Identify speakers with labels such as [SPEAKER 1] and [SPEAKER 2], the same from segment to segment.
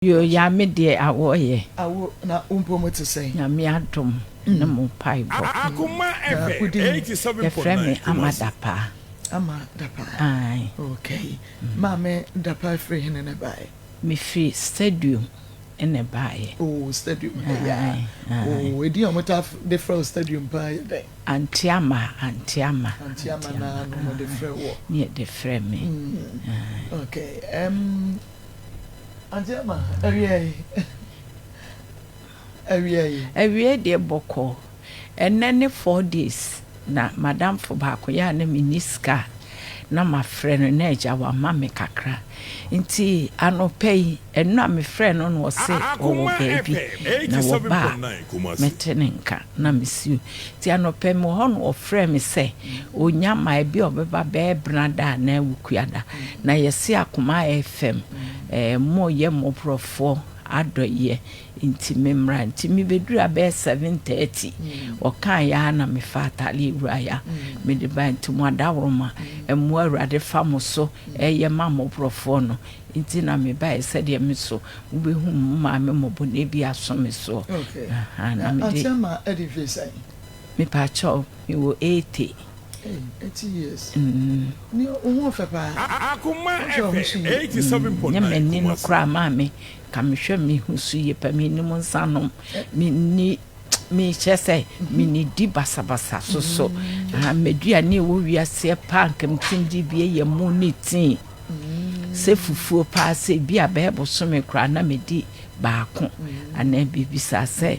[SPEAKER 1] Yoo yaa me deɛ awoɔ yɛ.
[SPEAKER 2] Awo na wo mpo mo te sɛn?
[SPEAKER 1] Nyame adom ne mo mpaebɔ.
[SPEAKER 3] Akoma
[SPEAKER 2] Na wo
[SPEAKER 3] FM
[SPEAKER 2] din?
[SPEAKER 1] Yɛfrɛ me
[SPEAKER 3] 87.9
[SPEAKER 1] Ama
[SPEAKER 3] Kumasi.
[SPEAKER 1] Dapaa.
[SPEAKER 2] Ama Dapaa.
[SPEAKER 1] Ae.
[SPEAKER 2] Okay. Maame Dapaa firi hene na ɛbaeɛ?
[SPEAKER 1] Me firi stadium na ɛbaeɛ.
[SPEAKER 2] Oh stadium ha yi aa.
[SPEAKER 1] Ae ae.
[SPEAKER 2] Oh edin a wɔtaa de frɛ wo stadium paa yɛ dɛn?
[SPEAKER 1] Auntie Ama, Auntie Ama,
[SPEAKER 2] Auntie Ama
[SPEAKER 1] Auntie
[SPEAKER 2] naa
[SPEAKER 1] Ama
[SPEAKER 2] na wɔde
[SPEAKER 1] ae
[SPEAKER 2] frɛ woɔ.
[SPEAKER 1] ne yɛde frɛ me. Ae.
[SPEAKER 2] Okay ɛmm. Auntie Ama, awia yi, awia yi.
[SPEAKER 1] Awiei deɛ bɔkɔɔ. Ɛnnɛ ne 4 days na m'adamfo baako yɛ a na menni sika a na mafrɛ no na agya wama me kakra. Nti anɔpa yi ɛno a mefrɛɛ no na ɔse ɔwɔ
[SPEAKER 3] Akoma
[SPEAKER 1] baabi
[SPEAKER 3] FM
[SPEAKER 1] na wɔba a
[SPEAKER 3] 87.9 Kumasi.
[SPEAKER 1] mɛte ne nka na mesi o. Nti anɔpa yi mewɔ hɔ na ɔfrɛɛ me sɛ ɔnya mmaeɛ bi a ɔbɛba bɛyɛ Benada anaa Wukuada. Na yɛse Akoma FM eh, moyɛ mmɔborɔfoɔ adɔeɛ nti memmra. Nti mebɛduru a bɛyɛ 7:30. Ɔkaeɛ ara na mefa ataadeɛ wuraeɛ a mede baeɛ. Nti mo adaworoma, mmoa Awurade fa mo so ɛyɛ ma mmɔborɔfoɔ no. Nti na mebaeɛ sɛdeɛ me so mobɛhu mo maame mmɔbɔ na ebi aso me soɔ.
[SPEAKER 2] Okay.
[SPEAKER 1] Aha, na
[SPEAKER 2] Na
[SPEAKER 1] mede
[SPEAKER 2] Auntie Ama adi mfe sɛn?
[SPEAKER 1] Mepaakyɛw, mewɔ 80.
[SPEAKER 2] Hey, 80 years. Ne wo ho fɛ paa.
[SPEAKER 3] Akoma
[SPEAKER 2] Wohwɛ wo ho so
[SPEAKER 3] FM
[SPEAKER 2] yie.
[SPEAKER 1] Nyɛ
[SPEAKER 3] 87.9
[SPEAKER 1] m'ani no
[SPEAKER 3] Kumasi.
[SPEAKER 1] koraa maame ka mehwɛ me ho so yie pɛ mennim nsa nom menni mekyerɛ sɛ mennidi basabasa so so. Ah, m'aduane a ɛwɔ wiaseɛ paa nka metim di bi yɛ mo ne tii sɛ fufuo paa sɛ bi a bɛyɛ bosome koraa na medi baako anaa biribi saa sɛ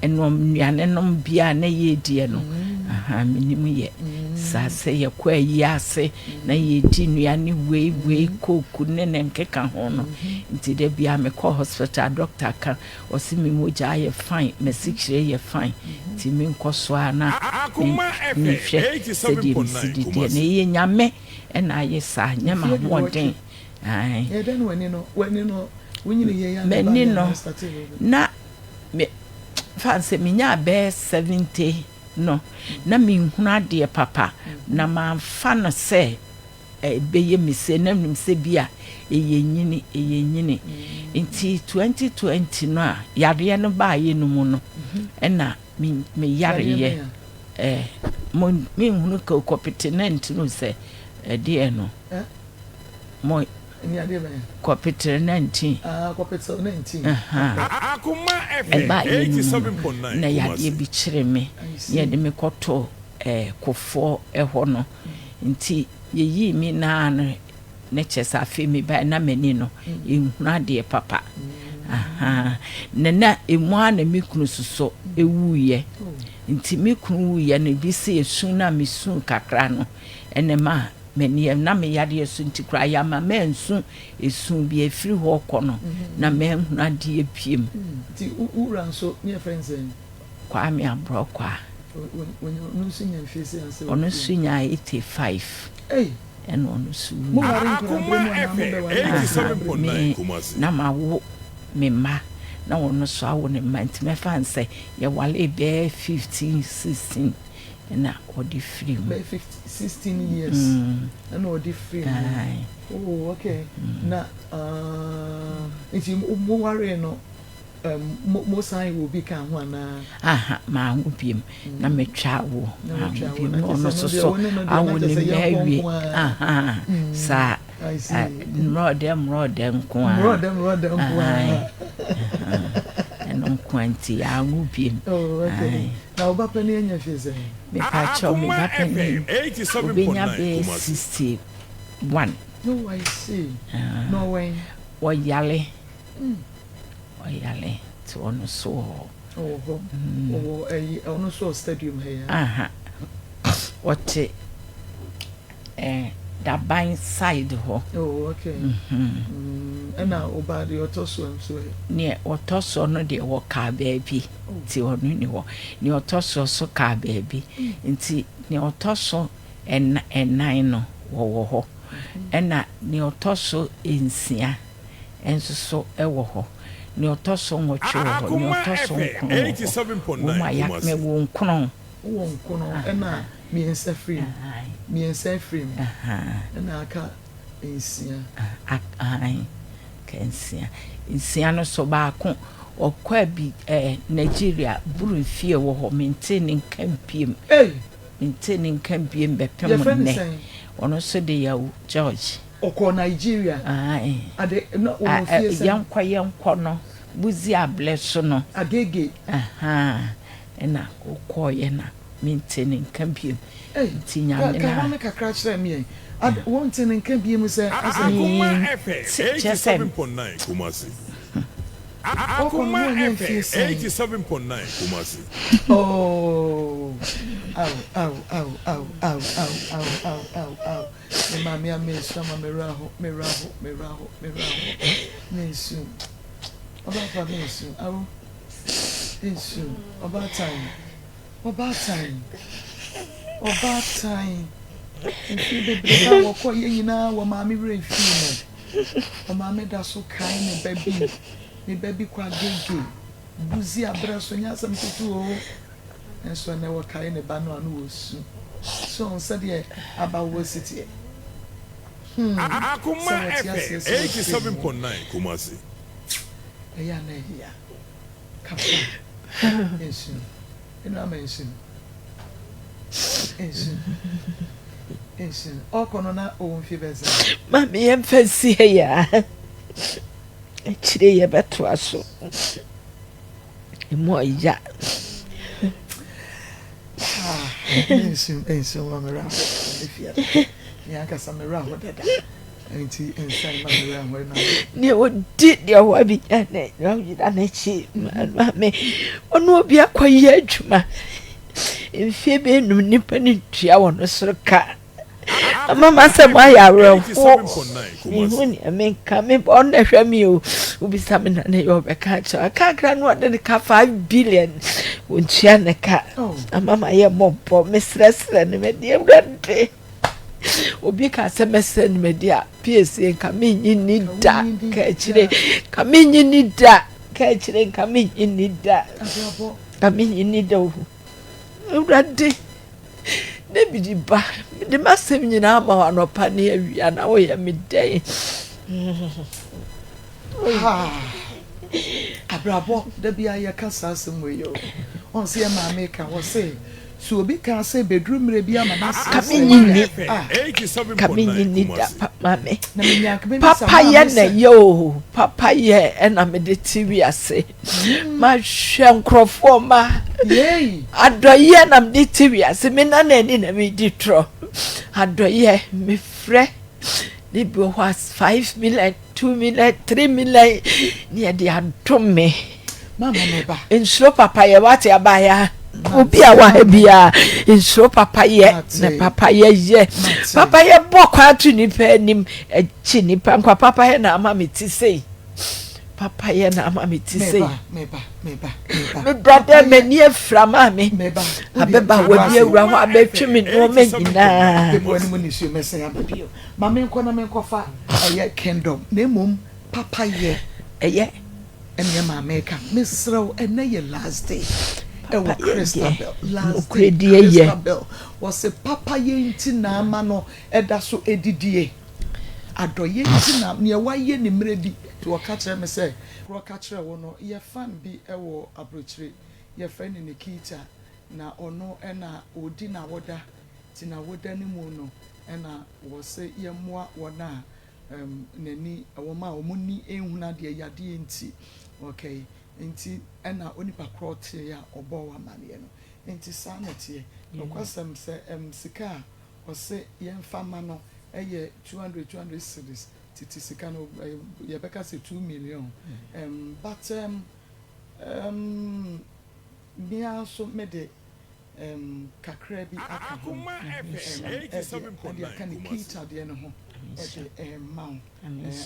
[SPEAKER 1] ɛnom nnuane nom bia na yɛdiɛ no. Aha, menim yɛ saa sɛ yɛkɔ ayi ase na yɛdi nnuane wei wei kooku ne ne nkeka ho no. Nti da bia mekɔ hospital, doctor ka ɔse me mogya ayɛ fine, m'asikyire yɛ fine, nti menkɔ so a na
[SPEAKER 3] Akoma FM
[SPEAKER 1] mehwɛ sɛdeɛ mesi
[SPEAKER 3] 87.9
[SPEAKER 1] didiɛ na
[SPEAKER 3] Kumasi.
[SPEAKER 1] ɛyɛ Nyame ɛna ayɛ saa nyɛ
[SPEAKER 2] Mfeɛ
[SPEAKER 1] m'ahoɔden.
[SPEAKER 2] 80.
[SPEAKER 1] Ae.
[SPEAKER 2] Yɛ dɛn na w'ani no, w'ani no, wonyini yie ya na ɛba
[SPEAKER 1] M'ani
[SPEAKER 2] yɛ
[SPEAKER 1] no
[SPEAKER 2] na start wɔ.
[SPEAKER 1] Na me fa sɛ menyaa bɛyɛ 70 no na menhunu adeɛ papa na mamfa no sɛ ɛbɛyɛ me se na menim sɛ bi a ɛyɛ nyini, ɛyɛ nyini. Nti 2020 no a yareɛ no baeɛ no mu no ɛna meyareɛ eh, mo menhunu kɔpete 19 sɛ ɛdeɛ no
[SPEAKER 2] Eh?
[SPEAKER 1] mo
[SPEAKER 2] Ni adeɛ bɛn?
[SPEAKER 1] Kɔpete 19.
[SPEAKER 2] Ah, kɔpete 19.
[SPEAKER 1] Aha.
[SPEAKER 3] Akoma FM
[SPEAKER 1] Ɛbaeɛ no mu no
[SPEAKER 3] 87.9
[SPEAKER 1] na yadeɛ
[SPEAKER 3] Kumasi.
[SPEAKER 1] bi kyere me
[SPEAKER 2] I see.
[SPEAKER 1] na yɛde me kɔtoo kofoɔ ɛhɔ no. Nti yɛyii me naa no ne kyɛ sɛ afei mebaeɛ na m'ani no ɛnhunu adeɛ papa. Aha. Na ɛmu a na me kunu soso ɛwuiɛ. Nti me kunu wuiɛ no bi sɛ esu na mesu kakra no ɛna ma m'ani na meyareɛ so nti koraa yɛama mansu esu bi efiri hɔ kɔ no na manhunu adeɛ piem.
[SPEAKER 2] Nti wo wura nso ne yɛfrɛ no sɛn?
[SPEAKER 1] Kwame Aborɔkwa.
[SPEAKER 2] Ɔno nso nya mfie sɛ ansɛ
[SPEAKER 1] Ɔno nso nya 85.
[SPEAKER 2] Ei.
[SPEAKER 1] Ɛna ɔno nso
[SPEAKER 2] Mo
[SPEAKER 1] wuiɛ.
[SPEAKER 2] ware nkwadaa
[SPEAKER 3] Akoma
[SPEAKER 2] berɛ mu anaa mo
[SPEAKER 3] FM
[SPEAKER 2] bɛware nkwadaa berɛ mu?
[SPEAKER 3] 87.9
[SPEAKER 1] Me
[SPEAKER 3] Kumasi.
[SPEAKER 1] na mawo me mma na ɔno nso awo ne mma nti mɛfa no sɛ yɛwale bɛyɛ 15 16 ɛna ɔde firi mu.
[SPEAKER 2] Bɛyɛ 15 16 years ɛna ɔde firi mu.
[SPEAKER 1] Ae.
[SPEAKER 2] Oh, okay. Na nti mo ware no mo san wɔ bi ka ho anaa?
[SPEAKER 1] Aha, manwo biem na metwa awo.
[SPEAKER 2] Na
[SPEAKER 1] Manwo
[SPEAKER 2] wotwa awo
[SPEAKER 1] biem
[SPEAKER 2] na
[SPEAKER 1] na
[SPEAKER 2] kyerɛ
[SPEAKER 1] ɔno
[SPEAKER 2] sɛ
[SPEAKER 1] nso
[SPEAKER 2] no deɛ
[SPEAKER 1] so
[SPEAKER 2] wo ne no deɛ na
[SPEAKER 1] awo
[SPEAKER 2] kyerɛ
[SPEAKER 1] ne
[SPEAKER 2] sɛ
[SPEAKER 1] mma
[SPEAKER 2] yɛnkɔ
[SPEAKER 1] awie.
[SPEAKER 2] nko ara.
[SPEAKER 1] Aha, saa.
[SPEAKER 2] I see.
[SPEAKER 1] Mmerɛ ɔdɛ nko ara.
[SPEAKER 2] Mmerɛ ɔdɛ nko ara.
[SPEAKER 1] Ae. Ɛno nko ara nti yɛanwo biem.
[SPEAKER 2] Oh, okay.
[SPEAKER 1] Ae.
[SPEAKER 2] Na wo ba panin anya mfie sɛn?
[SPEAKER 1] Mepakyɛw, me
[SPEAKER 3] Akoma
[SPEAKER 1] ba
[SPEAKER 3] FM
[SPEAKER 1] panin obenya
[SPEAKER 3] 87.9
[SPEAKER 1] bɛyɛ
[SPEAKER 3] Kumasi.
[SPEAKER 1] 61.
[SPEAKER 2] No, I see. Na ɔwɛn?
[SPEAKER 1] Ɔyare. Ɔyare nti ɔno nso wɔ hɔ.
[SPEAKER 2] Ɔwɔ hɔ. Ɔwɔ ɛyi ɔno nso wɔ stadium ha yi a?
[SPEAKER 1] Aha. Ɔte Daban side hɔ.
[SPEAKER 2] Oh, okay. Ɛna ɔbaa deɛ ɔtɔ so nso ɛ?
[SPEAKER 1] Neɛ ɔtɔ so no deɛ wɔkaa baabi nti ɔno ni hɔ. Neɛ ɔtɔ so so kaa baabi nti neɛ ɔtɔ so ɛnan no wɔwɔ hɔ. Ɛna neɛ ɔtɔ so 6 nso so ɛwɔ hɔ. Neɛ ɔtɔ so 8 wɔ hɔ. Neɛ
[SPEAKER 3] Akoma
[SPEAKER 1] ɔtɔ so
[SPEAKER 3] FM
[SPEAKER 1] 9 wɔ hɔ.
[SPEAKER 3] 87.9
[SPEAKER 1] Wɔn a ya
[SPEAKER 3] Kumasi.
[SPEAKER 1] mewɔ 9.
[SPEAKER 2] Wowɔ 9 ɛna 3 firi mu.
[SPEAKER 1] Ae.
[SPEAKER 2] 3 firi mu.
[SPEAKER 1] Aha.
[SPEAKER 2] Ɛna aka 6.
[SPEAKER 1] Ae. Ka nsia. Nsia no so baako, ɔkɔ abi eh, Nigeria, buru mfie wɔ hɔ, mentee ne nka biem.
[SPEAKER 2] Ei!
[SPEAKER 1] Mentee ne nka biem bɛpem
[SPEAKER 2] Yɛfrɛ no
[SPEAKER 1] nnɛ.
[SPEAKER 2] sɛn?
[SPEAKER 1] Ɔno nso de Yawu George.
[SPEAKER 2] Ɔkɔɔ Nigeria?
[SPEAKER 1] Ae.
[SPEAKER 2] Ade, na
[SPEAKER 1] A,
[SPEAKER 2] ɔwɔ
[SPEAKER 1] ɛ,
[SPEAKER 2] fie sɛn?
[SPEAKER 1] yɛnkɔ yɛnkɔ no, Buzi Ablɛ so no.
[SPEAKER 2] Agege.
[SPEAKER 1] Ahaa, ɛna ɔkɔeɛ na mentee ne nka biom.
[SPEAKER 2] Ei,
[SPEAKER 1] Nti
[SPEAKER 2] ka,
[SPEAKER 1] Nyame
[SPEAKER 2] ka
[SPEAKER 1] na.
[SPEAKER 2] hɔ no kakra kyerɛ me ɛ. Ad, wonte ne nka biom sɛ, asɛ.
[SPEAKER 3] Akoma
[SPEAKER 1] Mente,
[SPEAKER 3] FM
[SPEAKER 1] kyerɛ sɛ.
[SPEAKER 3] 87.9 Kumasi.
[SPEAKER 2] Ɔkɔ no
[SPEAKER 3] Akoma
[SPEAKER 2] na ɔnya
[SPEAKER 3] FM
[SPEAKER 2] mfie sɛn?
[SPEAKER 3] 87.9 Kumasi.
[SPEAKER 2] Oh, aw, aw, aw, aw, aw, aw, aw, aw, aw, aw. Me maame a mensu ama me werɛ aho, me werɛ aho, me werɛ aho, me werɛ aho. Mensu. Ɔbaa pa mensu. Awo, mensu. Ɔbaatan, ɔbaatan, ɔbaatan. Mfie bebrebe a wɔkɔ yɛ nyinaa wɔ maame werɛ mfii no. Ɔmaame da so kae ne ba bi, ne ba bi kɔ agege. Buzi abrɛ so nyɛ asɛm ketewa oo. Nanso ɛnnɛ wɔkae ne ba no a na ɔresu. So woahu sɛdeɛ abawoɔ si teɛ? Hmm, sɛ
[SPEAKER 3] Akoma
[SPEAKER 2] wɔte aseɛ
[SPEAKER 3] FM
[SPEAKER 2] sɛ wɔfiri mu.
[SPEAKER 3] 87.9 Kumasi.
[SPEAKER 2] Ɛyɛ a na ɛyɛ a. Kafra, nsu. Ɛnu ama nsu. Nsu. Nsu. Ɔkɔ no na ɔwɔ mfie bɛyɛ sɛn?
[SPEAKER 1] Maame yɛmfa nsi ha yi a. Akyire yɛbɛtoa so. Emu ɔya.
[SPEAKER 2] Mensu nsu ma me werɛ ahow me fie me ankasa me werɛ ahow dada nti nsan ma me werɛ ahow na.
[SPEAKER 1] Nea ɔdi deɛ wabɛnya na wayera n'akyi maame ɔne obi akɔyɛ adwuma mfie bɛnum nipa no ntua wɔn soro ka. Ama m'asɛm ayɛ awerɛhoɔ. Menhu nea menka. Me ba ɔno na ɛhwɛ me o. Wobisa me na ne yɛ ɔbɛka akyerɛ. Akakra no ɔde ne ka 5 billion. Wɔntua ne ka. Ama mayɛ mmɔbɔ. Mesrɛsrɛ no madi Awurade. Obi ka sɛ mɛsrɛ no madi a piesie nka menyi ni da. Ka akyire nka menyi ni da. Ka akyire nka menyi ni da. Nka menyi ni da o. Awurade. David ba, mede m'asɛm nyinaa ma wo anɔpa ne awia na woyɛ me dɛn?
[SPEAKER 2] Abrabɔ, da bi a yɛka saa asɛm wei o. Ɔn sɛ yɛ maame ka wɔ se, sɛ obi ka sɛ bɛduru mmerɛ bi ama
[SPEAKER 1] Ka menyi nni, ka menyi nni da pa maame. Papa yɛ na yɛ o, papa yɛ ɛna mede te wiase. Mahwɛ nkurɔfoɔ ma adɔyɛ na mede te wiase me nana ani na medi torɔ adɔyɛ mefrɛ ne bi wɔ hɔ a 5 million, 2 million, 3 million ne yɛde adom me. Nsuro papa yɛ wate abaya obi a waha biara nsuro papa yɛ na papa yɛ yɛ papa yɛ bɔ kwan to nipa anim akyi nipa nkwa papa yɛ na ama me ti sei. Papa yɛ na ama me ti sei. Mebra dɛ m'ani afira maa me. Abɛba wabi awura hɔ abɛtwe me nneɛma nyinaa.
[SPEAKER 2] Ma menkɔ na menkɔfa ɛyɛ kingdom na mmom papa yɛ
[SPEAKER 1] ɛyɛ
[SPEAKER 2] ɛneɛ maame ka mesrɛ wo, ɛnɛ yɛ last day ɛwɔ Christabel, last day Christabel wɔsɛ papa yɛ nti na ama no ɛda so edidie adɔyɛ nti na nea wayɛ ne mmerɛ bi nti wɔka kyerɛ me sɛ wɔka kyerɛ wo no yɛ fan bi ɛwɔ aburokyire, yɛfrɛ no Nikita, na ɔno ɛna ɔdi n'awoda nti n'awoda no mu no ɛna wɔsɛ yɛmmoa wɔn a n'ani wɔn a wɔn ni ehunu adeɛ yadeɛ nti, okay, nti ɛna onipa korɔ te a ɔbɔ wɔ amaneɛ no nti saa na teɛ. Nokwasɛm sɛ sika a ɔsɛ yɛmfa ma no ɛyɛ 200 200 cedis, tete sika no yɛbɛka sɛ 2 million, but mmea nso mede kakra bi aka ho ɛde aka ne kita deɛ no ho ɛde ɛma wo,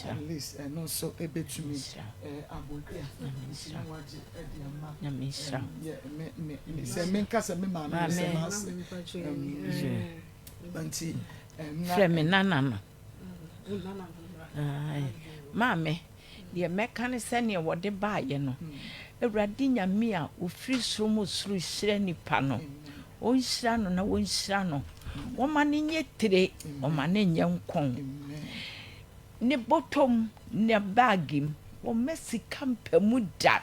[SPEAKER 2] at least ɛno nso ɛbɛtumi abɔ dua nti na wagye ɛde ama yɛ me me sɛ menka sɛ me maame no sɛ maase nti.
[SPEAKER 1] Frɛ me nana no. Maame, deɛ mɛka ne sɛneɛ wɔde baeɛ no, Awurade Nyame a ɔfiri soro mu soro hyira nipa no, ɔnhyira no na wɔnhyira no, wɔma no nyɛ tire, ɔma no nyɛ nkɔn ne bɔtɔm. Ne bag mu, wɔmma sika mpa mu da.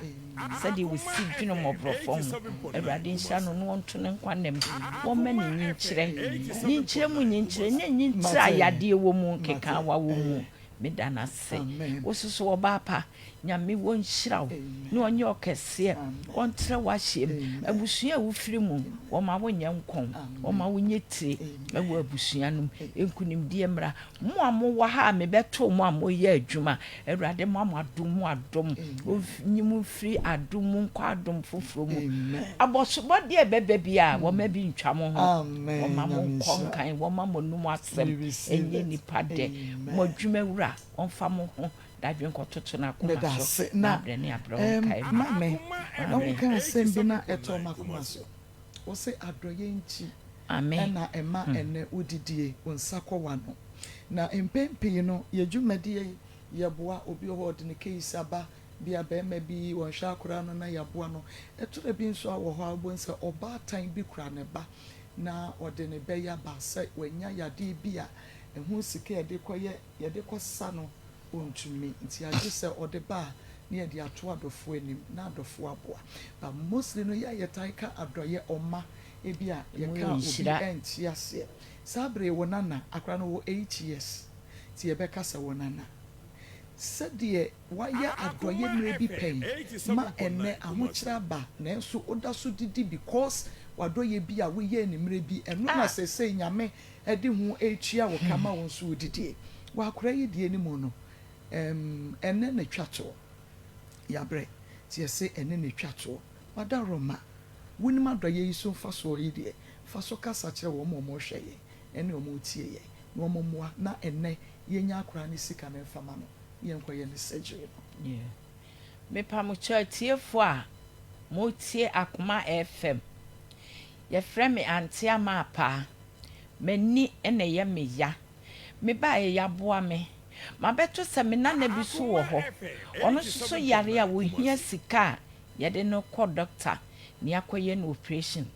[SPEAKER 1] Sɛdeɛ wɔsi dwene mmɔborɔfoɔ ho. Awurade nhyira no na ɔnto ne nkwa nna mu. Wɔmma no nyinkyerɛ. Nyinkyerɛ mu nyinkyerɛ, nyɛ nyinkyerɛ a yadeɛ wɔ mu, nkekaawa wɔ mu. Meda no ase. Wo nso so ɔbaa pa. Nyame wɔnhyira wo na ɔnyɛ wo kɛseɛ, ɔntrɛ w'ahyeɛm. Abusua a wofiri mu, wɔma wo nyɛ nkɔn, wɔma wo nyɛ tire wɔ abusua no mu. Nkunimdie mmra. Mo a mowɔ ha a mebɛtoo mo a moyɛ adwuma, Awurade ma mo adom mu adom. Ɔnyi mo mfiri adom mu nkɔ adom foforɔ mu. Abɔsobɔdeɛ a ɛbɛba biara, wɔma bi ntwa mo ho. Wɔma mo nkɔ nkan, wɔma mo anum asɛm nyɛ nnipa dɛ. Mo adwuma wura, ɔmfa mo ho Dadwen kɔtoto n'akoma
[SPEAKER 2] Meda
[SPEAKER 1] so,
[SPEAKER 2] ase.
[SPEAKER 1] na
[SPEAKER 2] Na
[SPEAKER 1] abrɛ ne abrɛ wo
[SPEAKER 2] ɛɛm
[SPEAKER 1] nkae mu.
[SPEAKER 2] maame, na
[SPEAKER 1] Amen.
[SPEAKER 2] woka asɛm bi na ɛtɔɔ m'akoma so. Wose adɔeɛ nti
[SPEAKER 1] Amen.
[SPEAKER 2] na ɛma ɛnnɛ wodidie, wo nsa kɔ w'ano. Na mpɛn pii no yɛ dwumadie yi yɛboa obi wɔ hɔ a ɔde ne case aba, bi a barima bi ɔnhwɛ akwadaa no na yɛaboa no. Ɛtɔ da bi nso a wɔ hɔ a wobɛhu sɛ ɔbaatan bi kura ne ba na ɔde ne ba yi aba sɛ wanya yadeɛ bi a ɛho sika a yɛde kɔyɛ yɛde kɔsa no ɔntumi nti agye sɛ ɔde ba a na yɛde ato adɔfoɔ anim na adɔfoɔ aboa but mostly no yɛ a yɛtae ka adɔeɛ ɔma ebi a
[SPEAKER 1] Emu
[SPEAKER 2] yɛka
[SPEAKER 1] yɛ
[SPEAKER 2] a obi
[SPEAKER 1] nhyira.
[SPEAKER 2] ɛnte aseɛ saa bere yi wo nana akora no wɔ 8 years nti yɛbɛka sɛ wo nana sɛdeɛ wayɛ adɔeɛ mmerɛ bi pɛn ma ɛnɛ ahokyerɛ aba nanso woda so didi because wadɔeɛ bi a woyɛɛ ne mmerɛ bi ɛno na
[SPEAKER 1] Ah.
[SPEAKER 2] sɛsɛ Nyame ɛde ho ɛtua wo ka ma wo nso wodidie wɔ akora yi deɛ no mu no ɛnɛ na twa toɔ yɛabrɛ nti yɛsɛ ɛnɛ na twa toɔ wadaroma wonim adɔeɛ yi so mfasoɔ yi deɛ fa so kasa kyerɛ wɔn a wɔrehwɛ yɛn ɛne wɔn retie yɛn na wɔn mmoa na ɛnɛ yɛnya akora ne sika no mfama no yɛnkɔyɛ ne surgery no.
[SPEAKER 1] Yeah. Mepamokyɛ atiefoɔ a motie Akoma FM. Yɛfrɛ me Ante Ama Apaa. M'ani na ɛyɛ me ya. Mebaeɛ yɛaboa me. Mabɛto sɛ me nana bi so wɔ hɔ. Ɔno nso so yare a ohia sika a yɛde no kɔ doctor na yɛakɔyɛ no operation.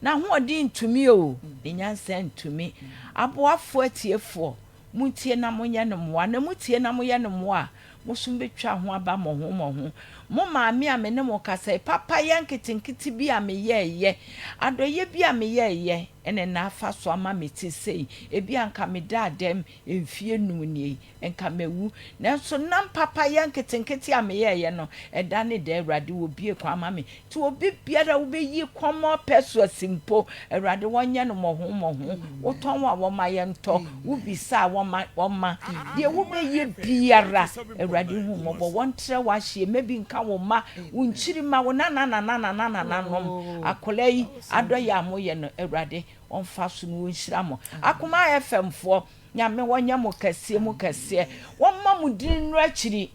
[SPEAKER 1] N'ahoɔden ntumi o, ne nyansa ntumi. Aboafoɔ atiefoɔ, montie na monyɛ no mmoa. Na motie na moyɛ no mmoa a, mo nso mobɛtwa ho aba mmɔho mmɔho. Mo maame a me ne mo kasa yi, papayɛ nketenkete bi a meyɛɛyɛ, adɔyɛ bi a meyɛɛyɛ, ɛna na afa so ama me te sei. Ebi anka meda dɛm mfie 5 nie, nka mawu. Nanso nam papayɛ nketenkete a meyɛɛyɛ no, ɛda ne da Awurade wɔbie kwan ama me. Nti obi biara wobɛyi kɔmmɔ pɛ so asi mpo, Awurade wɔnyɛ no mmɔho mmɔho. Wotɔn a wɔma yɛntɔ, wobisa a wɔma wɔma. Deɛ wobɛyɛ biara, Awurade hu mmɔbɔ. Wɔntrɛ w'ahyeɛ, maybe nka wo mma, wo nkyirima, wo nananananananom. Akwadaa yi, adɔyɛ a moyɛ no, Awurade ɔmfa so na wɔnhyira mo. Akoma FM foɔ, Nyame wɔnyɛ mo kɛseɛ mu kɛseɛ. Wɔmma mo din nnuru akyiri.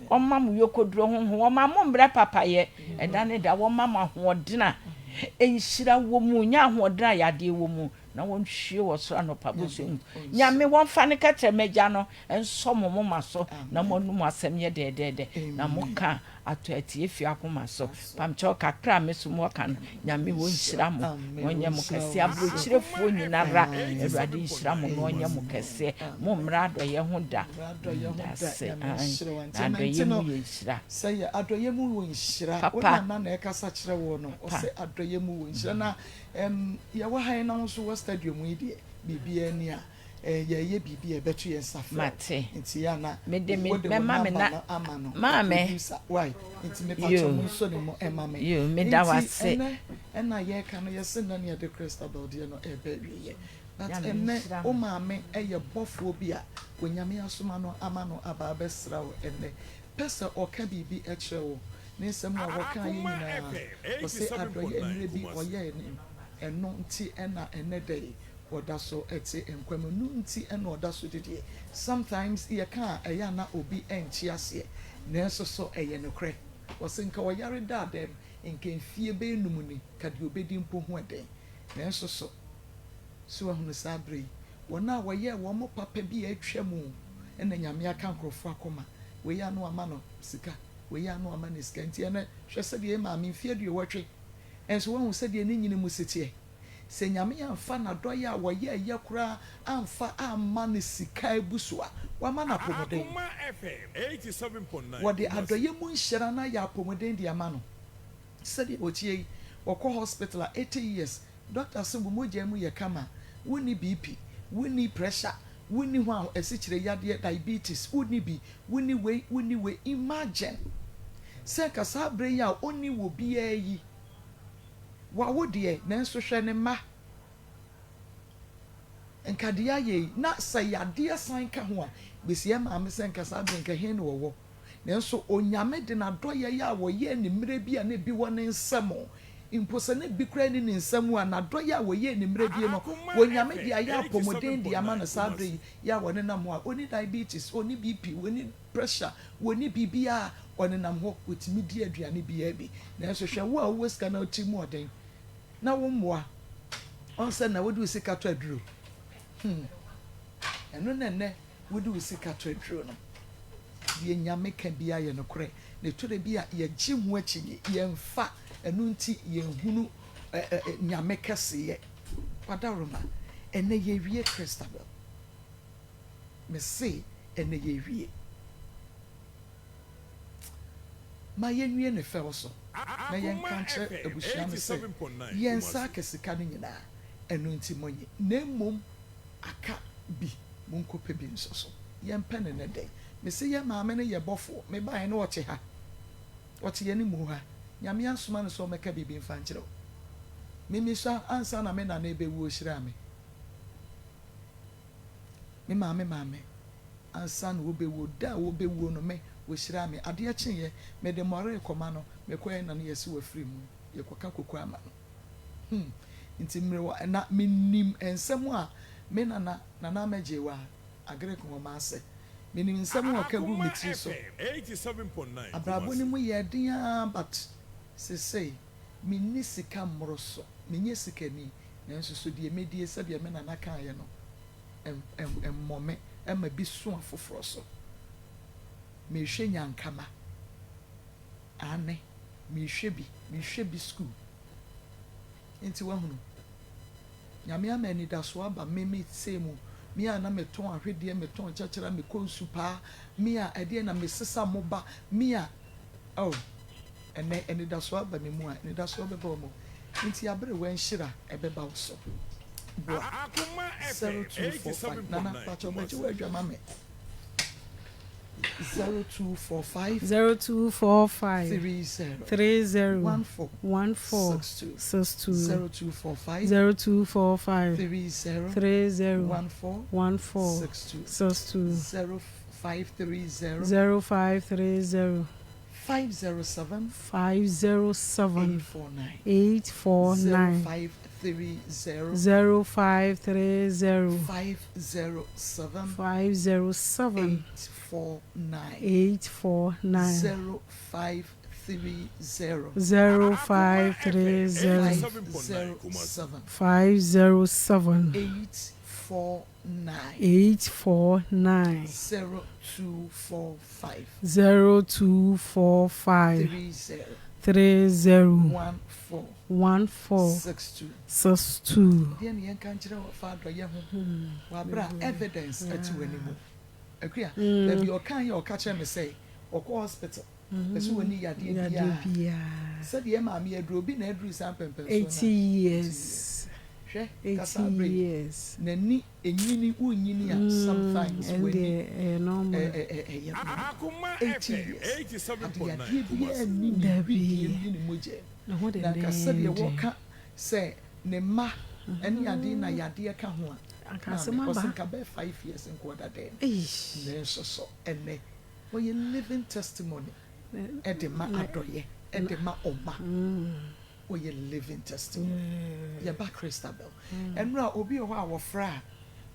[SPEAKER 1] Wɔmma mo yokoduro honhom. Wɔmma mo mbrɛ papayɛ. Ɛda ne da wɔmma mo ahoɔden a nhyira wɔ mu, nyɛ ahoɔden a yadeɛ wɔ mu. Na wɔnhwie wɔ soro anɔpa bosuo mu. Nyame wɔmfa ne kɛtrɛma no nsɔ mo moma so na mo anum asɛm yɛ dɛɛdɛɛdɛ na moka ato atiefie akoma so. Pamkyɛw kakra a me so mɔka no, Nyame wɔnhyira mo na ɔnyɛ mo kɛseɛ. Aburokyerefoɔ nyinara, Awurade nhyira mo na ɔnyɛ mo kɛseɛ. Mo mmra adɔyɛ ho da.
[SPEAKER 2] Adɔyɛ ho da.
[SPEAKER 1] Dase.
[SPEAKER 2] Nyame
[SPEAKER 1] Ae.
[SPEAKER 2] nhyira wo.
[SPEAKER 1] Na
[SPEAKER 2] Nti ɛma
[SPEAKER 1] adɔyɛ
[SPEAKER 2] nti
[SPEAKER 1] mu
[SPEAKER 2] no
[SPEAKER 1] yɛ nhyira.
[SPEAKER 2] Sɛ yɛ adɔyɛ mu wɔ nhyira. Wo
[SPEAKER 1] Papa.
[SPEAKER 2] nana na ɛkasa kyerɛ wo no
[SPEAKER 1] Papa.
[SPEAKER 2] ɔsɛ adɔyɛ mu wɔ nhyira na yɛwɔ ha yi na wo nso wɔ stadium yi deɛ biribiara ni a yɛyɛ biribi a ɛbɛto yɛn nsa frɛ wo.
[SPEAKER 1] Mate.
[SPEAKER 2] Nti yɛ ana
[SPEAKER 1] Mede me
[SPEAKER 2] wode wo
[SPEAKER 1] mɛma me
[SPEAKER 2] number
[SPEAKER 1] na
[SPEAKER 2] no ama no
[SPEAKER 1] maame.
[SPEAKER 2] producer why nti mepakyɛ
[SPEAKER 1] Yo.
[SPEAKER 2] mo nso ne mo ɛma me.
[SPEAKER 1] Yo, meda
[SPEAKER 2] Nti
[SPEAKER 1] wase.
[SPEAKER 2] ɛnɛ ɛna yɛreka no yɛsɛ nnɛ ne yɛde Christabel deɛ no ɛbɛ awieɛ but
[SPEAKER 1] Nyame
[SPEAKER 2] ɛnɛ
[SPEAKER 1] nhyira
[SPEAKER 2] wo
[SPEAKER 1] mo.
[SPEAKER 2] maame ɛyɛ bɔfoɔ bi a Onyame asoma no ama no aba abɛsra wo ɛnɛ pɛ sɛ ɔka biribi ɛkyerɛ wo ne nsɛm a wɔka yɛ nyinaa ɔsɛ adɔyɛ mmerɛ bi ɔyɛɛ ne ɛno nti ɛna ɛnɛ da yi ɔda so ɛte nkwa mu no nti ɛna ɔda so didie. Sometimes yɛka a ɛyɛ ana obi ɛnkye aseɛ nanso so ɛyɛ nokorɛ. Ɔsɛ nka ɔyare daa dɛm nka mfie bɛyɛ 5 ni ka deɛ obɛdi mpo ho ɛdɛn nanso so so ahunu saa bere yi wɔn a wɔyɛ wɔn mo papa bi a atwa mu ɛna Nyame aka nkurɔfoɔ akoma wei ano ama no sika wei ano ama no sika. Nti ɛnɛ hwɛ sɛdeɛ maame mfie 80 ɛnso wɔn sɛdeɛ ne nyini mu si teɛ. Sɛ Nyame amfa N'adɔeɛ a wɔyɛeɛ koraa amfa amma no sika abu so a, Wama no apɔmuden.
[SPEAKER 3] Akoma FM 87.9
[SPEAKER 2] Wɔde
[SPEAKER 3] Kumasi.
[SPEAKER 2] adɔeɛ mu nhyira no ayɛ apɔmuden de ama no. Sɛdeɛ ɔteɛ yi, ɔkɔ hospital a, 80 years, doctor se wo mogya mu yɛ kama, wonni BP, wonni pressure, wonni hɔ a asikyire yadeɛ, diabetes, wonni bi, wonni wei, wonni wei. Imagine sɛ nka saa berɛ yi a ɔnni wɔ biara yi, Wawo deɛ, nanso hwɛ ne mma. Nka deɛ ayɛ yi, na sɛ yadeɛ san ka ho a, bɛsi yɛn maame sɛ nka saa berɛ nka he na ɔwɔ. Nanso Onyame de n'adɔyɛyɛ a ɔyɛɛ ne mmerɛ bi a na ebi wɔ ne nsam, mpo sɛ na ebi koraa nni ne nsam a, n'adɔyɛ a ɔyɛɛ ne mmerɛ bi no,
[SPEAKER 3] Akoma
[SPEAKER 2] Onyame de
[SPEAKER 3] FM
[SPEAKER 2] ayɛ apɔmuden de ama no
[SPEAKER 3] 87.9
[SPEAKER 2] saa berɛ
[SPEAKER 3] Kumasi.
[SPEAKER 2] yi, yɛ a ɔnenam hɔ a, ɔnni diabetes, ɔnni BP, ɔnni pressure, ɔnni biribiara, ɔnenam hɔ, ɔtumi di aduane biara bi. Nanso hwɛ wo a wowɔ sika na wo tiri mu ɔden na wo mmoa ɔnsɛ na wode wo sika tɔ aduro. Hmm. Ɛno na ɛnɛ wode wo sika tɔ aduro no. Deɛ Nyame ka biara yɛ nokorɛ. Na ɛtɔ da bi a yɛgye ho akyinnye, yɛmfa, ɛno nti yɛnhunu ɛ ɛ ɛ Nyame kɛseyɛ. Wadaworoma, ɛnɛ yɛwie Christabel. Mese ɛnɛ yɛwie. Ma yɛnwie no fɛw so na
[SPEAKER 3] Akoma
[SPEAKER 2] yɛnka nkyerɛ
[SPEAKER 3] FM
[SPEAKER 2] abusua no sɛ
[SPEAKER 3] 87.9
[SPEAKER 2] yɛn nsa
[SPEAKER 3] Kumasi.
[SPEAKER 2] aka sika no nyinaa, ɛno nti monnye, na mmom aka bi, monkɔpɛ bi nso so. Yɛmpɛ no nnɛ da yi. Mese yɛn maame no yɛ bɔfoɔ. Mebaeɛ no ɔte ha. Ɔte yɛn mu ha. Nyame asoma no sɛ ɔmmɛka biribi mfa nkyerɛ wo. Me mesua ansa na me nana rebɛwu ɔhyiraa me. Me maame maame ansa na ɔbɛwuo, da a ɔbɛwuo no me, ɔhyiraa me. Adeɛ kyeeɛ, mede mmɔre rekɔma no, mekɔeɛ na na yɛse wafiri mu, yɛkɔka koko ama no. Hmm, nti mmerewa, na menim nsɛm a me nana, Nana Amɛgyewa, Agric Nwoma ase, menim nsɛm a ɔka guu me
[SPEAKER 3] Akoma
[SPEAKER 2] tiri so.
[SPEAKER 3] FM 87.9
[SPEAKER 2] Abrabɔ no
[SPEAKER 3] Kumasi.
[SPEAKER 2] mu yɛɛ den ara but sesei menni sika mmoroso, menyɛ sikani, nanso so deɛ mɛdie sɛdeɛ me nana kaeɛ no, mmɔ me ma bi so afoforɔ so. Mehwɛ nyankama. Aane, mehwɛ bi, mehwɛ bi sukuu. Nti wahunu? Nyame ama anidasoɔ aba me me sei mu. Me a na metɔn ahwedeɛ, metɔn kyakyera, mekɔ nsu paa, me a ɛdeɛn na mesesa moba, me a, oh. Ɛnnɛ, anidasoɔ aba me mu a, anidasoɔ bɛba wo mu. Nti aberewa nhyira ɛbɛba wo so. Boa.
[SPEAKER 3] Akoma FM
[SPEAKER 2] 0245 Nana,
[SPEAKER 3] 87.9
[SPEAKER 2] pakyɛ bɛgye
[SPEAKER 3] Kumasi.
[SPEAKER 2] w'adwa ma me. 0245
[SPEAKER 4] 0245
[SPEAKER 2] 30
[SPEAKER 4] 30
[SPEAKER 2] 14
[SPEAKER 4] 14
[SPEAKER 2] 62
[SPEAKER 4] 62
[SPEAKER 2] 0245
[SPEAKER 4] 0245
[SPEAKER 2] 30
[SPEAKER 4] 30
[SPEAKER 2] 14
[SPEAKER 4] 14
[SPEAKER 2] 62
[SPEAKER 4] 62
[SPEAKER 2] 0530
[SPEAKER 4] 0530
[SPEAKER 2] 507
[SPEAKER 4] 507
[SPEAKER 2] 849
[SPEAKER 4] 849
[SPEAKER 2] 0530
[SPEAKER 4] 0530
[SPEAKER 2] 507
[SPEAKER 4] 507
[SPEAKER 2] 849
[SPEAKER 4] 849
[SPEAKER 2] 0530
[SPEAKER 3] Akoma FM
[SPEAKER 4] 0530
[SPEAKER 3] 87.9 Kumasi.
[SPEAKER 2] 507
[SPEAKER 4] 507
[SPEAKER 2] 849
[SPEAKER 4] 849
[SPEAKER 2] 0245
[SPEAKER 4] 0245
[SPEAKER 2] 30
[SPEAKER 4] 30
[SPEAKER 2] 14
[SPEAKER 4] 14
[SPEAKER 2] 62.
[SPEAKER 4] 62.
[SPEAKER 2] Deɛ ne yɛnka nkyerɛ wɔ fa adɔyɛ ho wɔ aberɛ a evidence ɛte w'anim. Akua, baabi ɔka yɛ ɔka kyerɛ me sɛ ɔkɔ hospital ɛsɛ wɔni yadeɛ
[SPEAKER 4] Yadeɛ
[SPEAKER 2] biara.
[SPEAKER 4] biara.
[SPEAKER 2] Sɛdeɛ maame aduru obi na aduru saa mpɛmpɛnsoɔ no
[SPEAKER 4] 80
[SPEAKER 2] a
[SPEAKER 4] years.
[SPEAKER 2] hwɛ kasa
[SPEAKER 4] 80
[SPEAKER 2] abere yi
[SPEAKER 4] years.
[SPEAKER 2] n'ani enyini wonyini a sometimes
[SPEAKER 4] Mm,
[SPEAKER 2] w'ani
[SPEAKER 4] ɛndeɛ ɛyɛ normal.
[SPEAKER 2] ɛyɛ normal.
[SPEAKER 3] Akoma
[SPEAKER 2] 80
[SPEAKER 3] FM
[SPEAKER 2] years ade
[SPEAKER 3] 87.9
[SPEAKER 2] yadeɛ biara
[SPEAKER 3] Kumasi.
[SPEAKER 2] nni ne
[SPEAKER 4] Dabi.
[SPEAKER 2] wedeɛ ne ne mogya
[SPEAKER 4] Ne ho
[SPEAKER 2] mu na nka sɛdeɛ
[SPEAKER 4] dendeenden.
[SPEAKER 2] wɔka sɛ ne mma ɛne adeɛ na yadeɛ ka ho a
[SPEAKER 4] Anka
[SPEAKER 2] maame
[SPEAKER 4] asɛm
[SPEAKER 2] ɔsɛ
[SPEAKER 4] aba.
[SPEAKER 2] nka bɛyɛ 5 years nka ɔda dɛm
[SPEAKER 4] Eish.
[SPEAKER 2] nanso so ɛnɛ wɔyɛ living testimony ɛde ma adɔyɛ ɛde ma ɔma wɔyɛ living testimony yɛba Christabel ɛnura obi wɔ hɔ a wɔfrɛ a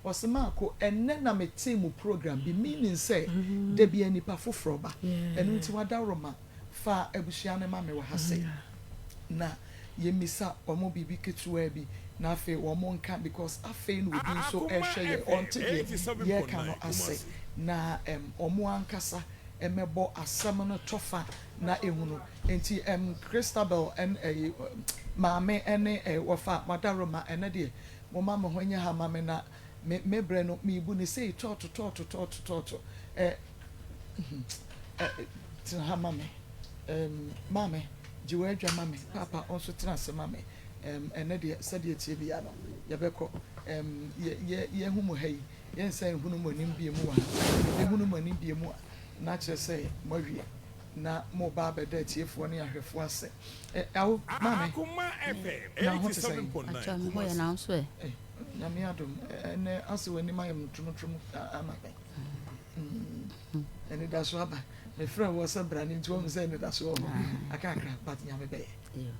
[SPEAKER 2] wɔsɛ maako ɛnɛ na metee mu program bi meaning sɛ dabi a nipa foforɔ ba ɛno nti wadaworoma fa abusua no ma me wɔ ha sɛ na yɛmmisa wɔn biribi ketewa bi na afei wɔn nka because afei na obi nso
[SPEAKER 3] Akoma
[SPEAKER 2] ɛrehwɛ yɛ
[SPEAKER 3] FM
[SPEAKER 2] ɔnte deɛ yɛreka no
[SPEAKER 3] 87.9
[SPEAKER 2] ase
[SPEAKER 3] Kumasi.
[SPEAKER 2] na wɔn ankasa mmɛbɔ asɛm no tɔfa na ehunu. Enti ɛm Christabel ɛn ɛyi maame ɛne ɛ wɔfa Wadaroma ɛnɛ deɛ momma mo ho nyɛ ha ma me na me me brɛ no mebu no sei tɔɔto tɔɔto tɔɔto tɔɔto ɛ ɛ tena ha ma me ɛm maame gye w'adwa ma me paapa wo nso tena ase ma me ɛm ɛnɛ deɛ sɛdeɛ ɛteɛ biara no yɛbɛkɔ ɛm yɛ yɛ yɛhu mo ha yi yɛnsan nhunu mo anim bio mu wɔ ha yɛbɛhunu mo anim bio mu a na kyerɛ sɛ moawie na moreba abɛda atiefoɔ ne ahwɛfoɔ ase. Ɛ, awo, maame,
[SPEAKER 3] Akoma FM
[SPEAKER 2] na ho te sɛn?
[SPEAKER 3] 87.9
[SPEAKER 5] Akyɛ me ho yɛ
[SPEAKER 3] Kumasi.
[SPEAKER 5] nanso ɛ.
[SPEAKER 2] Eh, Nyame adom, ɛ, ɛnɛ ase w'anim ayɛ mtromtrom ama me. Mm, anidaso aba. Mefrɛ wɔ sɛ bra no nti wahu sɛ anidaso wɔ hɔ. Akakra, but Nyame bɛyɛ.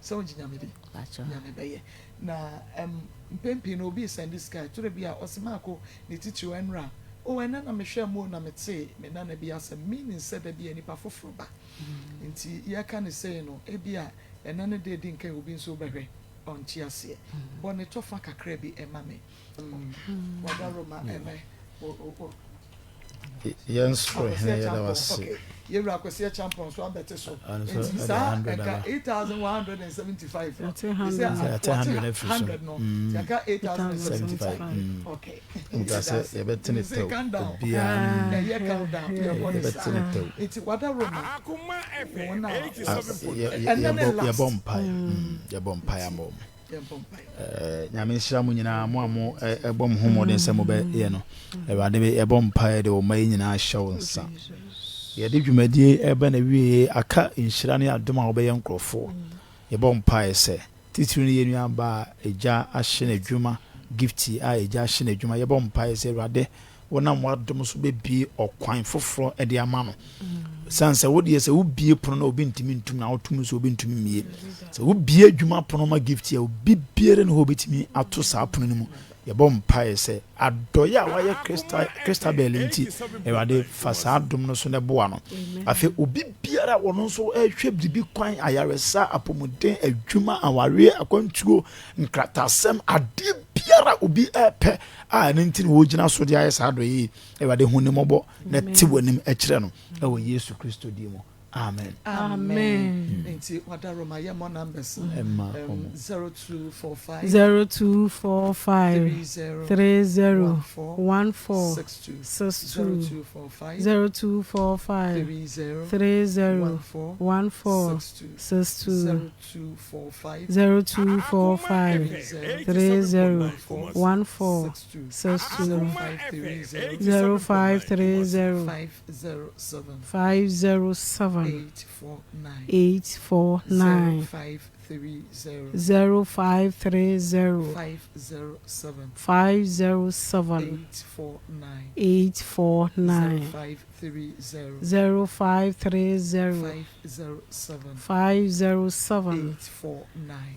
[SPEAKER 2] Sɛ wogye Nyame di, Nyame bɛyɛ. Na um, mpɛn pii no obi sɛnde sika, ɛtɔrɔ bi a ɔse maako ne titiriw ɛnora. Oh, ɛnɛ na mehwɛɛ mu o na metee me nana bi asɛm, meaning sɛ da bi a nipa foforo ba. Nti yɛka no sei no, ebia ɛnɛ ne da edi nkan obi nso bɛhwɛ, ɔnte aseɛ. Bɔ ne tɔfa kakra bi ma me. Wadaroma ɛnɛ, o, o, o.
[SPEAKER 6] Yɛn soro
[SPEAKER 2] Akwasi
[SPEAKER 6] hene yɛda
[SPEAKER 2] Acheampong,
[SPEAKER 6] wase.
[SPEAKER 2] okay. Yɛwura Akwasi Acheampong nso abɛte so.
[SPEAKER 6] Ɔno nso
[SPEAKER 2] Nti
[SPEAKER 6] ɛde
[SPEAKER 2] saa
[SPEAKER 6] 100
[SPEAKER 2] ɛka
[SPEAKER 6] aba.
[SPEAKER 2] 8,175 no.
[SPEAKER 4] Yɛte
[SPEAKER 2] Sɛ
[SPEAKER 4] 100.
[SPEAKER 6] Sɛ yɛate 100 afiri so.
[SPEAKER 2] 100 no. Nti aka 8,075.
[SPEAKER 6] 75.
[SPEAKER 2] Okay.
[SPEAKER 6] Nka sɛ yɛbɛte ne
[SPEAKER 2] Sɛ
[SPEAKER 6] tɛw.
[SPEAKER 2] countdown.
[SPEAKER 6] Obiara
[SPEAKER 2] Ɛyɛ countdown. Yɛbɔ ne
[SPEAKER 6] yɛbɛte
[SPEAKER 2] saa.
[SPEAKER 6] ne tɛw.
[SPEAKER 2] Nti Wadaroma
[SPEAKER 3] Akoma FM
[SPEAKER 2] wɔn a
[SPEAKER 6] Ah,
[SPEAKER 3] 87.9.
[SPEAKER 2] Ɛnɛ ne last.
[SPEAKER 6] Yɛbɔ mpaeɛ. Yɛbɔ mpaeɛ ama wɔn.
[SPEAKER 2] Yɛbɔ mpaeɛ.
[SPEAKER 6] Nyame nhyira mo nyinaa mo a mo ɛbɔ mo ho mmɔden sɛ mobɛyɛ no. Awurade yɛbɔ mpaeɛ de wo mma yi nyinaa hyɛ wo nsa. Yɛde dwumadie ɛbɛ na wie aka nhyira ne adom a wobɛyɛ nkurɔfoɔ. Yɛbɔ mpaeɛ sɛ titiri no yɛ nuaba a agya ahyɛ n'adwuma gift a agya ahyɛ n'adwuma. Yɛbɔ mpaeɛ sɛ Awurade wonam w'adom so bɛbie ɔkwan foforɔ de ama no. Sane sɛ wodeɛ sɛ wobie pono na obi ntumi ntum na wotom nso obi ntumi mmie. Sɛ wobie adwuma pono ma gift a obi biara ne hɔ obɛtumi ato saa pono no mu. Yɛbɔ mpaeɛ sɛ adɔeɛ a wayɛ Christabel nti Awurade fa saa adom no so na boa no. Afei obi biara a ɔno nso ɛhwɛ biribi kwan ayaresa, apɔmuden, adwuma, awareɛ, akwantuo, nkratasɛm, adeɛ biara obi ɛpɛ a ɛno nti na wɔgyina so de ayɛ saa adɔeɛ yi. Awurade hu ne mmɔbɔ na te w'anim kyerɛ no ɛwɔ Yesu Kristo din mu. Amen.
[SPEAKER 2] Amen. Nti Wadaroma yɛmmɔ numbers no.
[SPEAKER 6] Ɛma wɔn.
[SPEAKER 2] 0245
[SPEAKER 4] 0245
[SPEAKER 2] 30
[SPEAKER 4] 30
[SPEAKER 2] 14
[SPEAKER 4] 14
[SPEAKER 2] 62
[SPEAKER 4] 62
[SPEAKER 2] 0245
[SPEAKER 4] 0245
[SPEAKER 2] 30
[SPEAKER 4] 30
[SPEAKER 2] 14
[SPEAKER 4] 14
[SPEAKER 2] 62
[SPEAKER 4] 62
[SPEAKER 2] 0245
[SPEAKER 4] 0245
[SPEAKER 3] 30
[SPEAKER 4] 30 14
[SPEAKER 2] 62
[SPEAKER 4] 62
[SPEAKER 2] 0530
[SPEAKER 4] 0530
[SPEAKER 2] 507
[SPEAKER 4] 507
[SPEAKER 2] 849
[SPEAKER 4] 849
[SPEAKER 2] 0530
[SPEAKER 4] 0530
[SPEAKER 2] 507
[SPEAKER 4] 507
[SPEAKER 2] 849
[SPEAKER 4] 849
[SPEAKER 2] 0530
[SPEAKER 4] 0530
[SPEAKER 2] 507
[SPEAKER 4] 507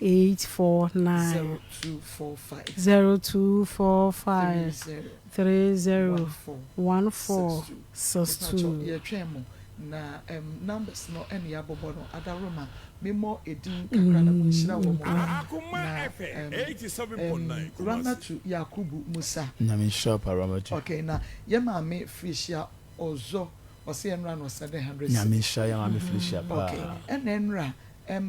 [SPEAKER 2] 849
[SPEAKER 4] 849
[SPEAKER 2] 0245
[SPEAKER 4] 0245
[SPEAKER 2] 30
[SPEAKER 4] 30
[SPEAKER 2] 14
[SPEAKER 4] 14 62.
[SPEAKER 2] Yɛtwɛn mo na numbers no ɛne yɛabobɔ no Adaroma memmɔ edin kakra na monhyira wɔ mo
[SPEAKER 3] Akoma
[SPEAKER 2] na
[SPEAKER 3] FM 87.9 Kumasi.
[SPEAKER 2] Ramatu Yakubu Musa.
[SPEAKER 6] Nyame nhyira wo pa Ramatu.
[SPEAKER 2] Okay, na yɛ maame Felicia Ɔzɔ ɔsɛ ɛnra na ɔsɛnde 100
[SPEAKER 6] Nyame nhyira yɛ maame Felicia paa.
[SPEAKER 2] Okay, ɛna ɛnra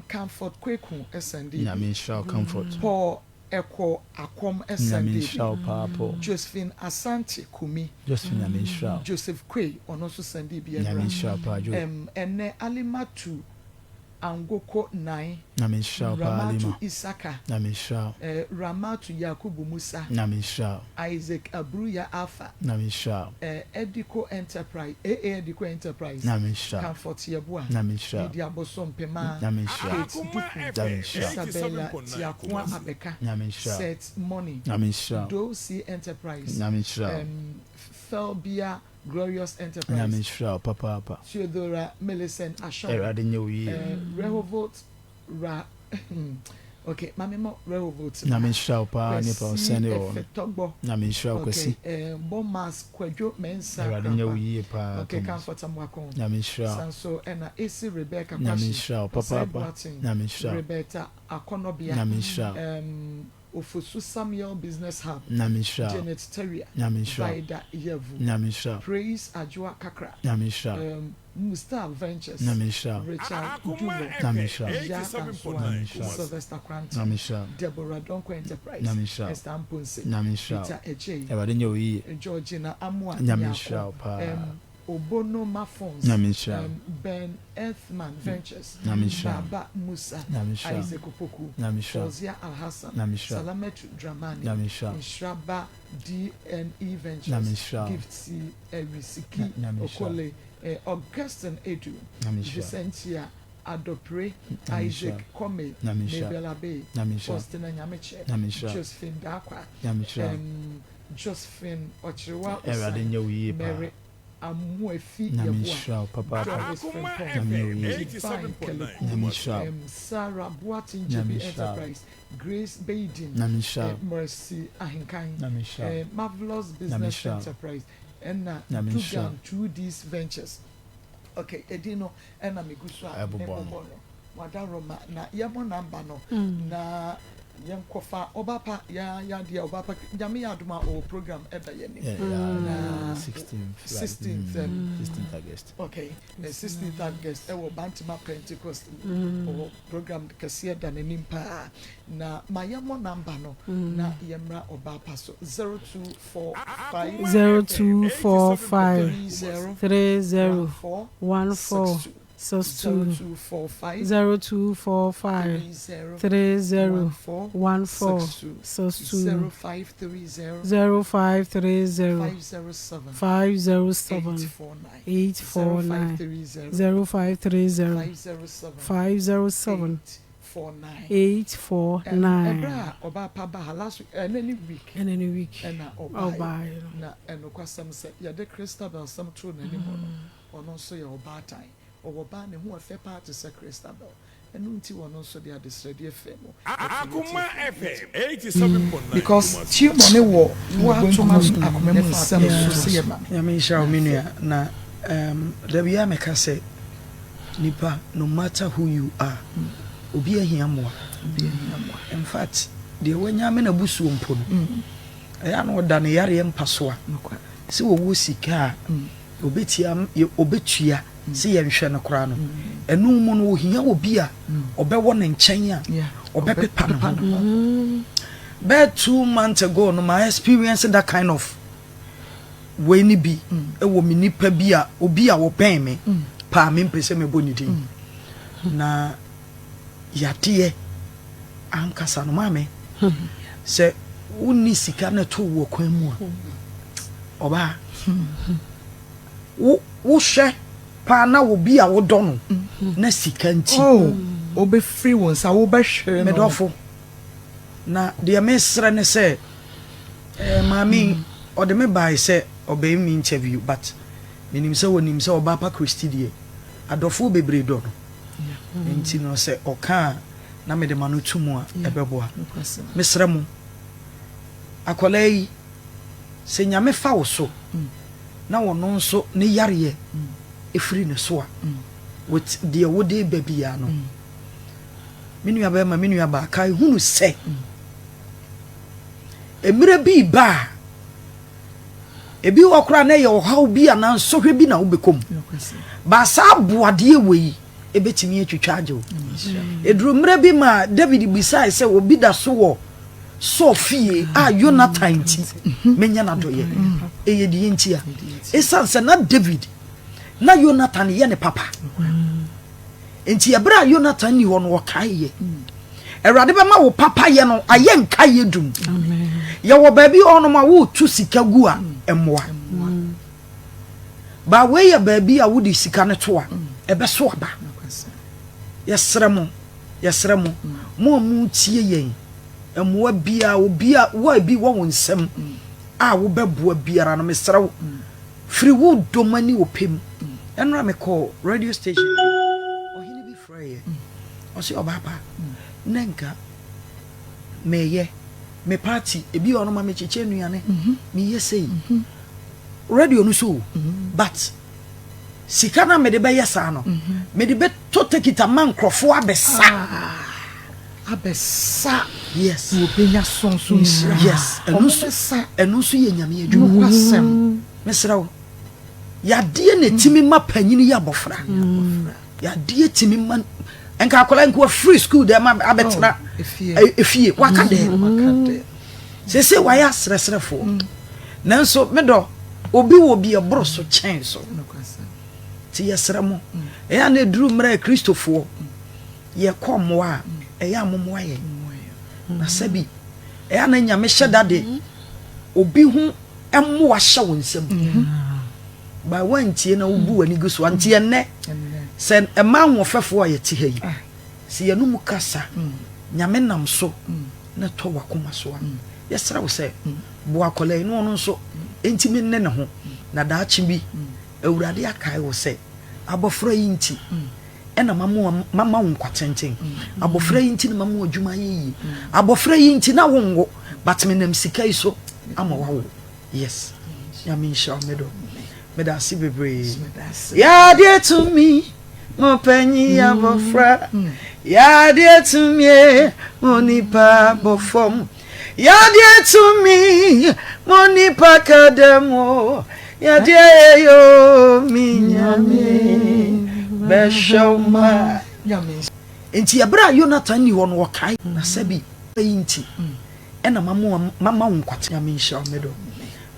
[SPEAKER 2] Comfort Kweku ɛsɛnde
[SPEAKER 6] Nyame nhyira wo Comfort.
[SPEAKER 2] Paul Ɛkɔ Akɔm
[SPEAKER 6] Nyame
[SPEAKER 2] ɛsɛnde
[SPEAKER 6] nhyira wo paa Paul.
[SPEAKER 2] Josephine Asante Kumi.
[SPEAKER 6] Josephine Nyame nhyira wo.
[SPEAKER 2] Joseph Kwe ɔno nso sɛnde bi
[SPEAKER 6] Nyame
[SPEAKER 2] ɛnra.
[SPEAKER 6] nhyira wo paa Joe.
[SPEAKER 2] Ɛnɛ Alimatu Angoko Nai.
[SPEAKER 6] Nyame nhyira wo paa
[SPEAKER 2] Ramatu
[SPEAKER 6] Alima.
[SPEAKER 2] Isaka.
[SPEAKER 6] Nyame nhyira wo.
[SPEAKER 2] Ramatu Yakubu Musa.
[SPEAKER 6] Nyame nhyira wo.
[SPEAKER 2] Isaac Abruya Alpha.
[SPEAKER 6] Nyame nhyira wo.
[SPEAKER 2] Ediko Enterprise, AA Ediko Enterprise.
[SPEAKER 6] Nyame nhyira wo.
[SPEAKER 2] Comfort Yeboah.
[SPEAKER 6] Nyame nhyira wo.
[SPEAKER 2] Lydia Bosompema.
[SPEAKER 6] Nyame nhyira wo.
[SPEAKER 2] Kate Duku.
[SPEAKER 6] Nyame nhyira wo.
[SPEAKER 2] Isabella Tiakoa Abeka.
[SPEAKER 6] Nyame nhyira wo.
[SPEAKER 2] Seth Money.
[SPEAKER 6] Nyame nhyira wo.
[SPEAKER 2] Dosi Enterprise.
[SPEAKER 6] Nyame nhyira wo.
[SPEAKER 2] Felbia Glorious Enterprise.
[SPEAKER 6] Nyame nhyira wo papaapa.
[SPEAKER 2] Theodora Millicent Ashon.
[SPEAKER 6] Awurade nyɛ wo yie.
[SPEAKER 2] Rehoboth Ra Okay, Mame mo Rehoboth.
[SPEAKER 6] Nyame nhyira wo paa nipa ɔsɛne wɔ no.
[SPEAKER 2] Efetogbo.
[SPEAKER 6] Nyame nhyira wo Kwasi.
[SPEAKER 2] Okay, Bomas Kwadwo Mensah.
[SPEAKER 6] Awurade nyɛ wo yie paa
[SPEAKER 2] Okay,
[SPEAKER 6] Thomas.
[SPEAKER 2] Comfort Amoakon.
[SPEAKER 6] Nyame nhyira wo.
[SPEAKER 2] Sanso ɛna Esi Rebecca
[SPEAKER 6] Nyame
[SPEAKER 2] Kwashi.
[SPEAKER 6] nhyira wo
[SPEAKER 2] Osai
[SPEAKER 6] papaapa.
[SPEAKER 2] Boateng.
[SPEAKER 6] Nyame nhyira wo.
[SPEAKER 2] Roberta Akonobia.
[SPEAKER 6] Nyame nhyira wo.
[SPEAKER 2] Ofosu Samuel Business Hub.
[SPEAKER 6] Nyame nhyira wo.
[SPEAKER 2] Janet Terrier.
[SPEAKER 6] Nyame nhyira wo.
[SPEAKER 2] Vida Yevu.
[SPEAKER 6] Nyame nhyira wo.
[SPEAKER 2] Praise Adwoa Kakra.
[SPEAKER 6] Nyame nhyira wo.
[SPEAKER 2] Mustar Ventures,
[SPEAKER 6] Nyame nhyira wo.
[SPEAKER 2] Richard
[SPEAKER 3] Akoma
[SPEAKER 2] Dumeh,
[SPEAKER 6] Nyame
[SPEAKER 3] FM
[SPEAKER 6] nhyira wo.
[SPEAKER 2] Yaa Ansoah,
[SPEAKER 6] Nyame nhyira wo.
[SPEAKER 2] Sylvester Kranten,
[SPEAKER 6] Nyame nhyira wo.
[SPEAKER 2] Deborah Donkor Enterprise,
[SPEAKER 6] Nyame nhyira wo.
[SPEAKER 2] Esther Amponse,
[SPEAKER 6] Nyame nhyira wo.
[SPEAKER 2] Peter Adjei,
[SPEAKER 6] Awurade nyɛ wo yie.
[SPEAKER 2] Georgina Amoah
[SPEAKER 6] Nyame nhyira
[SPEAKER 2] Nyarko,
[SPEAKER 6] wo paa.
[SPEAKER 2] um, Obono Phones,
[SPEAKER 6] Nyame nhyira wo.
[SPEAKER 2] Ben Earthman Ventures,
[SPEAKER 6] Nyame nhyira wo.
[SPEAKER 2] Baba Musa,
[SPEAKER 6] Nyame nhyira wo.
[SPEAKER 2] Isaac Opoku,
[SPEAKER 6] Nyame nhyira wo.
[SPEAKER 2] Fauzia Alhassan,
[SPEAKER 6] Nyame nhyira wo.
[SPEAKER 2] Salamatu Dramani,
[SPEAKER 6] Nyame nhyira wo.
[SPEAKER 2] Nhyiraba DNE Ventures,
[SPEAKER 6] Nyame nhyira wo.
[SPEAKER 2] Gifty Erisiki
[SPEAKER 6] Nyame nhyira wo.
[SPEAKER 2] Okole, eh, Augustine Edu,
[SPEAKER 6] Nyame nhyira wo.
[SPEAKER 2] Vicentia Adopre,
[SPEAKER 6] Nyame nhyira
[SPEAKER 2] Isaac
[SPEAKER 6] wo.
[SPEAKER 2] Kome,
[SPEAKER 6] Nyame nhyira wo.
[SPEAKER 2] Mabel Abe,
[SPEAKER 6] Nyame nhyira wo.
[SPEAKER 2] Faustina Nyameche,
[SPEAKER 6] Nyame nhyira wo.
[SPEAKER 2] Josephine Dakwa,
[SPEAKER 6] Nyame nhyira wo.
[SPEAKER 2] um, Josephine Ochiwa
[SPEAKER 6] Awurade
[SPEAKER 2] Osan,
[SPEAKER 6] nyɛ wo yie paa.
[SPEAKER 2] Mary Amuefi
[SPEAKER 6] Nyame
[SPEAKER 2] Yeboah,
[SPEAKER 6] nhyira wo papaapa.
[SPEAKER 2] Doris
[SPEAKER 3] Akoma
[SPEAKER 2] Frimpong,
[SPEAKER 6] Nyame nyɛ wo
[SPEAKER 3] FM
[SPEAKER 6] yie.
[SPEAKER 2] Divine
[SPEAKER 3] 87.9
[SPEAKER 2] Keleku,
[SPEAKER 6] Nyame
[SPEAKER 3] Kumasi.
[SPEAKER 6] nhyira wo.
[SPEAKER 2] Sarah Boateng
[SPEAKER 6] Nyame
[SPEAKER 2] JB
[SPEAKER 6] nhyira wo.
[SPEAKER 2] Enterprise, Grace Baden,
[SPEAKER 6] Nyame nhyira
[SPEAKER 2] eh,
[SPEAKER 6] wo.
[SPEAKER 2] Mercy Ahinkan,
[SPEAKER 6] Nyame nhyira wo.
[SPEAKER 2] eh, Marvelous
[SPEAKER 6] Nyame
[SPEAKER 2] Business
[SPEAKER 6] nhyira wo.
[SPEAKER 2] Enterprise, ɛna
[SPEAKER 6] Nyame nhyira
[SPEAKER 2] Dugan 2Ds Ventures. Okay, edin no ɛna megu so a
[SPEAKER 6] Ɛbobɔ no.
[SPEAKER 2] mebobɔ no. Wada Roma na yɛmmɔ namba no na yɛnkɔfa ɔbapa yɛ yadeɛ ɔbapa Nyame yɛ adom a ɔwɔ program ɛda yɛn anim.
[SPEAKER 6] Yeah, yeah,
[SPEAKER 2] Na
[SPEAKER 6] 16th, right?
[SPEAKER 2] 16th,
[SPEAKER 6] 16th August.
[SPEAKER 2] Okay, the 16th August ɛwɔ Bantama Pentecost ɔwɔ program kɛseɛ da n'anim paa na ma yɛmmɔ namba no na yɛmmra ɔbaapa so 0245
[SPEAKER 4] 0245
[SPEAKER 2] 30
[SPEAKER 4] 30
[SPEAKER 2] 14
[SPEAKER 4] 14
[SPEAKER 2] 62
[SPEAKER 4] 62
[SPEAKER 2] 0245
[SPEAKER 4] 0245
[SPEAKER 2] 30
[SPEAKER 4] 30
[SPEAKER 2] 14
[SPEAKER 4] 14
[SPEAKER 2] 62
[SPEAKER 4] 62
[SPEAKER 2] 0530
[SPEAKER 4] 0530
[SPEAKER 2] 507
[SPEAKER 4] 507
[SPEAKER 2] 849
[SPEAKER 4] 849
[SPEAKER 2] 0530
[SPEAKER 4] 0530
[SPEAKER 2] 507
[SPEAKER 4] 507
[SPEAKER 2] 849
[SPEAKER 4] 849
[SPEAKER 2] ɛberɛ a ɔbaapa ba ha last week ɛnɛ ne week
[SPEAKER 4] ɛna ne week
[SPEAKER 2] ɛna ɔbaeɛ
[SPEAKER 4] ɔbaeɛ no
[SPEAKER 2] na ɛnokwasɛm sɛ yɛde Christabel sɛm too n'anim no ɔno nso yɛ ɔbaatan ɔwɔ baa ne ho ɛfɛ paa te sɛ Christabel ɛno nti wɔno nso de adesrɛdeɛ fɛ mu
[SPEAKER 3] Akoma FM 87.9
[SPEAKER 2] because
[SPEAKER 3] Kumasi.
[SPEAKER 2] tumor ne wɔ woatoma akoma mu nsɛm so sɛ yɛ ma
[SPEAKER 5] Nyame nhyira wo me nua na da biara meka sɛ nipa no matter who you are obi ahia mmoa.
[SPEAKER 2] Obi ahia mmoa.
[SPEAKER 5] In fact deɛ wanya me na busuo mpo no ɛyɛ a na ɔda ne yareɛ mpa so a
[SPEAKER 2] Nokware.
[SPEAKER 5] sɛ wɔwɔ sika a obetia obetua sɛ yɛnhwɛ no koraa no ɛno mu no ohia obi a ɔbɛwɔ ne nkyɛn a
[SPEAKER 2] Yeah.
[SPEAKER 5] ɔbɛpepa ne ho. Bɛɛ 2 months ago no ma experience that kind of wei ni bi ɛwɔ me nipa bi a obi a wɔbɛn me paa me mpɛ sɛ mebɔ ne din na yadeɛ ankasa no maame sɛ wonni sika no to wɔ kwan mu a ɔbaa wo wohwɛ paa na obi a wodɔ no na sika nti
[SPEAKER 2] Oh, wobɛfiri wo nsa wobɛhwere no
[SPEAKER 5] medɔfo na deɛ mesrɛ ne sɛ maame yi, ɔde me bae sɛ ɔbɛyɛ me interview but menim sɛ wɔnim sɛ ɔbaa pa Kristi deɛ adɔfoɔ bebree dɔ no nti no sɛ ɔka a na mede ma no to mu a ɛbɛboa.
[SPEAKER 2] Nokwasɛm.
[SPEAKER 5] Mesrɛ mo akwadaa yi sɛ Nyame fa wo so na wɔno nso ne yareɛ ɛfiri ne so a with deɛ wode ba biara no me nua bɛrima me nua baa ka ehunu sɛ mmerɛ bi ba a ebi wɔ koraa na ɛyɛ ɔhaw bi anaa nsɔhwɛ bi na wobɛkɔ mu
[SPEAKER 2] Nokwasɛm.
[SPEAKER 5] baasa aboadeɛ wɔ yi ebɛtumi atwitwa agye wo eduru mmerɛ bi ma David bisae sɛ obi da so wɔ Saul fie a Jonathan nti menya n'adɔyɛ ɛyɛ deɛ nti a ɛsiane sɛ na David na Jonathan yɛ ne papa nti ɛberɛ a Jonathan ni hɔ no ɔkaeɛ Awurade bɛma wo papa yɛ no ayɛ nkaeɛ dum yɛwɔ baabi hɔnom a woretu sika gu a ɛmmoa ba wei yɛ baabi a wode sika no to a ɛbɛso aba.
[SPEAKER 2] Nokwasɛm.
[SPEAKER 5] Yɛsrɛ mo yɛsrɛ mo mo a motie yɛn mmoa biara obi a wo a bi wɔ wo nsɛm a wobɛboa biara no mesrɛ wo firi wo dɔm ani wɔ pɛ mu. Ɛnora mekɔɔ radio station bi ɔhene bi frɛeɛ ɔsɛ ɔbaa pa na nka meyɛ me party ebi wɔ no ma mekyekyɛ nnuane meyɛ sei radio no so o but sika na mede bɛyɛ saa no mede bɛtɔ tekita ma nkurɔfoɔ abɛsa.
[SPEAKER 2] Abɛsa.
[SPEAKER 5] Yes.
[SPEAKER 2] Na obɛnya sonso nhyira.
[SPEAKER 5] Yes, ɛno
[SPEAKER 2] Ɔmo
[SPEAKER 5] nso
[SPEAKER 2] bɛsa.
[SPEAKER 5] ɛno nso yɛ Nyame adwuma.
[SPEAKER 2] Nokwasɛm.
[SPEAKER 5] Mesrɛ wo. Yadeɛ na ɛtumi ma panyini yɛ abɔfra. Yadeɛ tumi ma nka akwadaa nka wafiri sukuu dɛm abɛtena oh, efie waka dɛm. Sese wayɛ asrɛsrɛfoɔ. Mm. Nanso medɔ obi wɔ bi ɛboro so kyɛn so. Ti yɛsrɛ mo. Mm. Ɛyɛ a na ɛduru mmerɛ Kristofoɔ yɛkɔ mmoa a ɛyɛ a mommoa yɛn. Na sɛbi ɛyɛ a na Nyame hyɛ da de obi ho mmoa hyɛ wo nsam ba woantie na wobu w'ani gu so a nti ɛnnɛ sɛ ɛma ahoɔfɛfoɔ a yɛte ha yi ah. sɛ yɛno mu kasa mm. Nyame nam so mm. na tɔ w'akoma so a mm. yɛsrɛ wo sɛ boa akwadaa yi na ɔno nso ntumi nne ne ho na daakye bi Awurade akae wo sɛ abɔfra yi nti ɛna mama mama wo nkwa tenten. Abɔfra yi nti na mama wo adwuma ayɛ yie. Abɔfra yi nti na wonwo but menam sika yi so ama wawo. Yes. Nyame nhyira wo medɔ. Meda ase bebree. Yadeɛ tumi mo panyin abɔfra. Yadeɛ tumi mo nipa bɔ fam. Yadeɛ tumi mo nipa ka dɛm o yadeɛ yɛ yo mi nyame bɛhwɛ wo ma. Nti ɛberɛ a Yonatan nni hɔ no ɔkae na sɛbi yi nti ɛna mama mama wo nkwa Nyame nhyira wo medɔ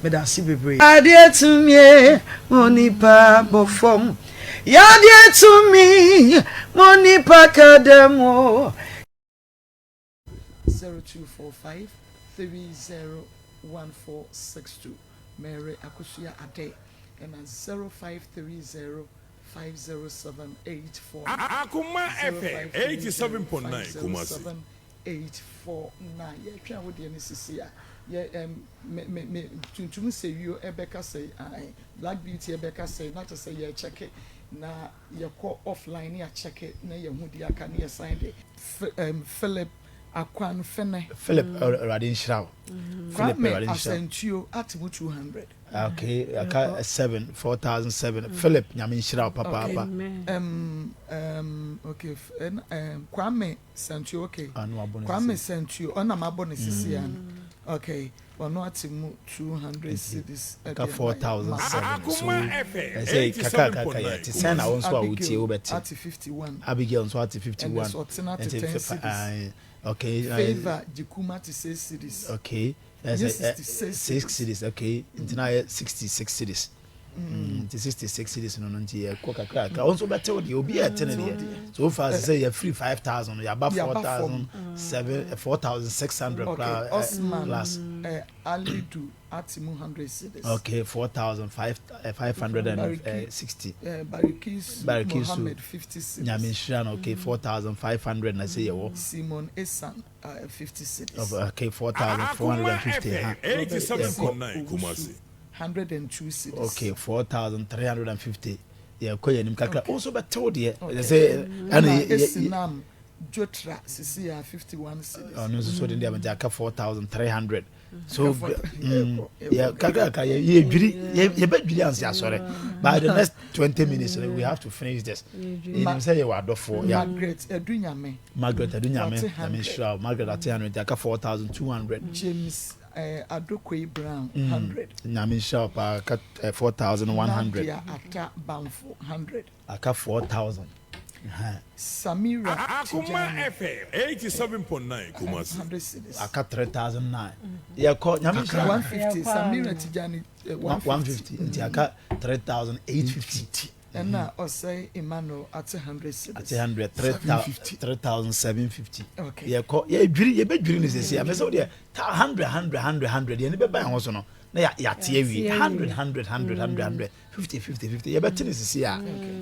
[SPEAKER 5] meda ase bebree. Yadeɛ tumi mo nipa bɔ fam yadeɛ tumi mo nipa ka dɛm o.
[SPEAKER 2] 0245 30 1462 Mary Akosua Adeh ɛna 0530 507 849
[SPEAKER 3] Akoma FM 87.9
[SPEAKER 2] 0530
[SPEAKER 3] Kumasi.
[SPEAKER 2] 507 849 Yɛtwɛn wo deɛ no sisi a yɛ ɛm me me me tuntum sɛwio ɛbɛka sɛi ae Black Beauty ɛbɛka sɛi na kyerɛ sɛ yɛkyɛke na yɛkɔ offline ne yɛakyɛke na yɛhu deɛ aka ne yɛsan de Philip Akwan Fene.
[SPEAKER 6] Philip Awurade nhyira wo. Philip
[SPEAKER 2] Kwame
[SPEAKER 6] Awurade nhyira wo.
[SPEAKER 2] Asantuo ate mu 200.
[SPEAKER 6] Okay, aka 7 4007. Philip Nyame nhyira wo
[SPEAKER 2] Okay.
[SPEAKER 6] papaapa.
[SPEAKER 2] Um, um, okay. Um, Kwame Santuo, okay.
[SPEAKER 6] Ah, no abɔ no
[SPEAKER 2] Kwame
[SPEAKER 6] sisi.
[SPEAKER 2] Santuo, ɔna mabɔ no sisi ano. Okay. Ɔno ate mu 200 cedis
[SPEAKER 6] Aka
[SPEAKER 2] ɛde ama yɛ.
[SPEAKER 6] 4007. So
[SPEAKER 3] Akoma FM
[SPEAKER 6] ɛsɛ kakra kakra yɛ te sɛn na wo nso a wotie
[SPEAKER 2] Abigail
[SPEAKER 6] wobɛte.
[SPEAKER 2] ate 51.
[SPEAKER 6] Abigail nso ate
[SPEAKER 2] Ɛnɛ
[SPEAKER 6] 51.
[SPEAKER 2] so ɔtena ate
[SPEAKER 6] Nti
[SPEAKER 2] 10 cedis.
[SPEAKER 6] okay.
[SPEAKER 2] Favor Jikuma te 6 cedis.
[SPEAKER 6] Okay.
[SPEAKER 2] Nye
[SPEAKER 6] Ɛsɛ
[SPEAKER 2] 66
[SPEAKER 6] 6
[SPEAKER 2] cedis.
[SPEAKER 6] cedis. Okay. Nti na ayɛ 66 cedis. Nti 66 cedis no nti yɛkɔ kakra kakra. Wo nso wobɛte wo deɛ obi a ɛte ne deɛ. So far sɛ sɛ yɛfiri 5000 no yɛaba
[SPEAKER 2] Yɛaba fam.
[SPEAKER 6] 4007 4600
[SPEAKER 2] Okay,
[SPEAKER 6] koraa
[SPEAKER 2] Osman
[SPEAKER 6] plus.
[SPEAKER 2] Alidu ate mu 100 cedis.
[SPEAKER 6] Okay, 4560.
[SPEAKER 2] Barikisu
[SPEAKER 6] Barikisu
[SPEAKER 2] Mohammed 50 cedis.
[SPEAKER 6] Nyame nhyira no. Okay, 4500 na sɛ yɛwɔ.
[SPEAKER 2] Simon Esan 50 cedis.
[SPEAKER 6] Okay,
[SPEAKER 3] Akoma
[SPEAKER 6] 4450 ha.
[SPEAKER 3] FM 87.9
[SPEAKER 2] Owusu
[SPEAKER 3] Kumasi.
[SPEAKER 2] 102 cedis.
[SPEAKER 6] Okay, 4350. Yɛkɔ yɛn anim kakra.
[SPEAKER 2] Okay.
[SPEAKER 6] Wo nso bɛtew deɛ.
[SPEAKER 2] Okay.
[SPEAKER 6] Sɛ ɛna
[SPEAKER 2] Ɛna Esinam Jotra sisi a 51 cedis.
[SPEAKER 6] ɔno nso so de deɛ mede aka 4300. So
[SPEAKER 2] Aka
[SPEAKER 6] yɛ kakra kakra yɛ yɛdwiri yɛbɛdwiri ansi asɔre. By the next 20 minutes we have to finish this. Yɛnim sɛ yɛwɔ adɔfoɔ. Yeah.
[SPEAKER 2] Margaret Edunyame.
[SPEAKER 6] Margaret Adunyame,
[SPEAKER 2] Wate
[SPEAKER 6] Nyame
[SPEAKER 2] 100.
[SPEAKER 6] nhyira wo. Margaret ate 100 aka 4200.
[SPEAKER 2] James Adokwe Brown 100.
[SPEAKER 6] Nyame nhyira wo paa aka 4100.
[SPEAKER 2] Nadia Ata Bamfo 100.
[SPEAKER 6] Aka 4000.
[SPEAKER 2] Samira
[SPEAKER 3] Akoma
[SPEAKER 2] Tijani
[SPEAKER 3] FM 87.9 Kumasi.
[SPEAKER 2] 100 cedis.
[SPEAKER 6] Aka 3009. Yɛkɔ Nyame nhyira wo.
[SPEAKER 2] 150 Samira Tijani 150.
[SPEAKER 6] 150 nti aka 3850.
[SPEAKER 2] Ɛna Ɔsɛe Emmanuel ate 100 cedis.
[SPEAKER 6] Ate 100 3750.
[SPEAKER 2] Okay.
[SPEAKER 6] Yɛkɔ yɛdwiri yɛbɛdwiri no sɛsi a mɛsɛ wo deɛ 100 100 100 100 yɛne bɛba yɛn ho so no na yɛate awie 100 100 100 100 100 50 50 50 yɛbɛte no sisi a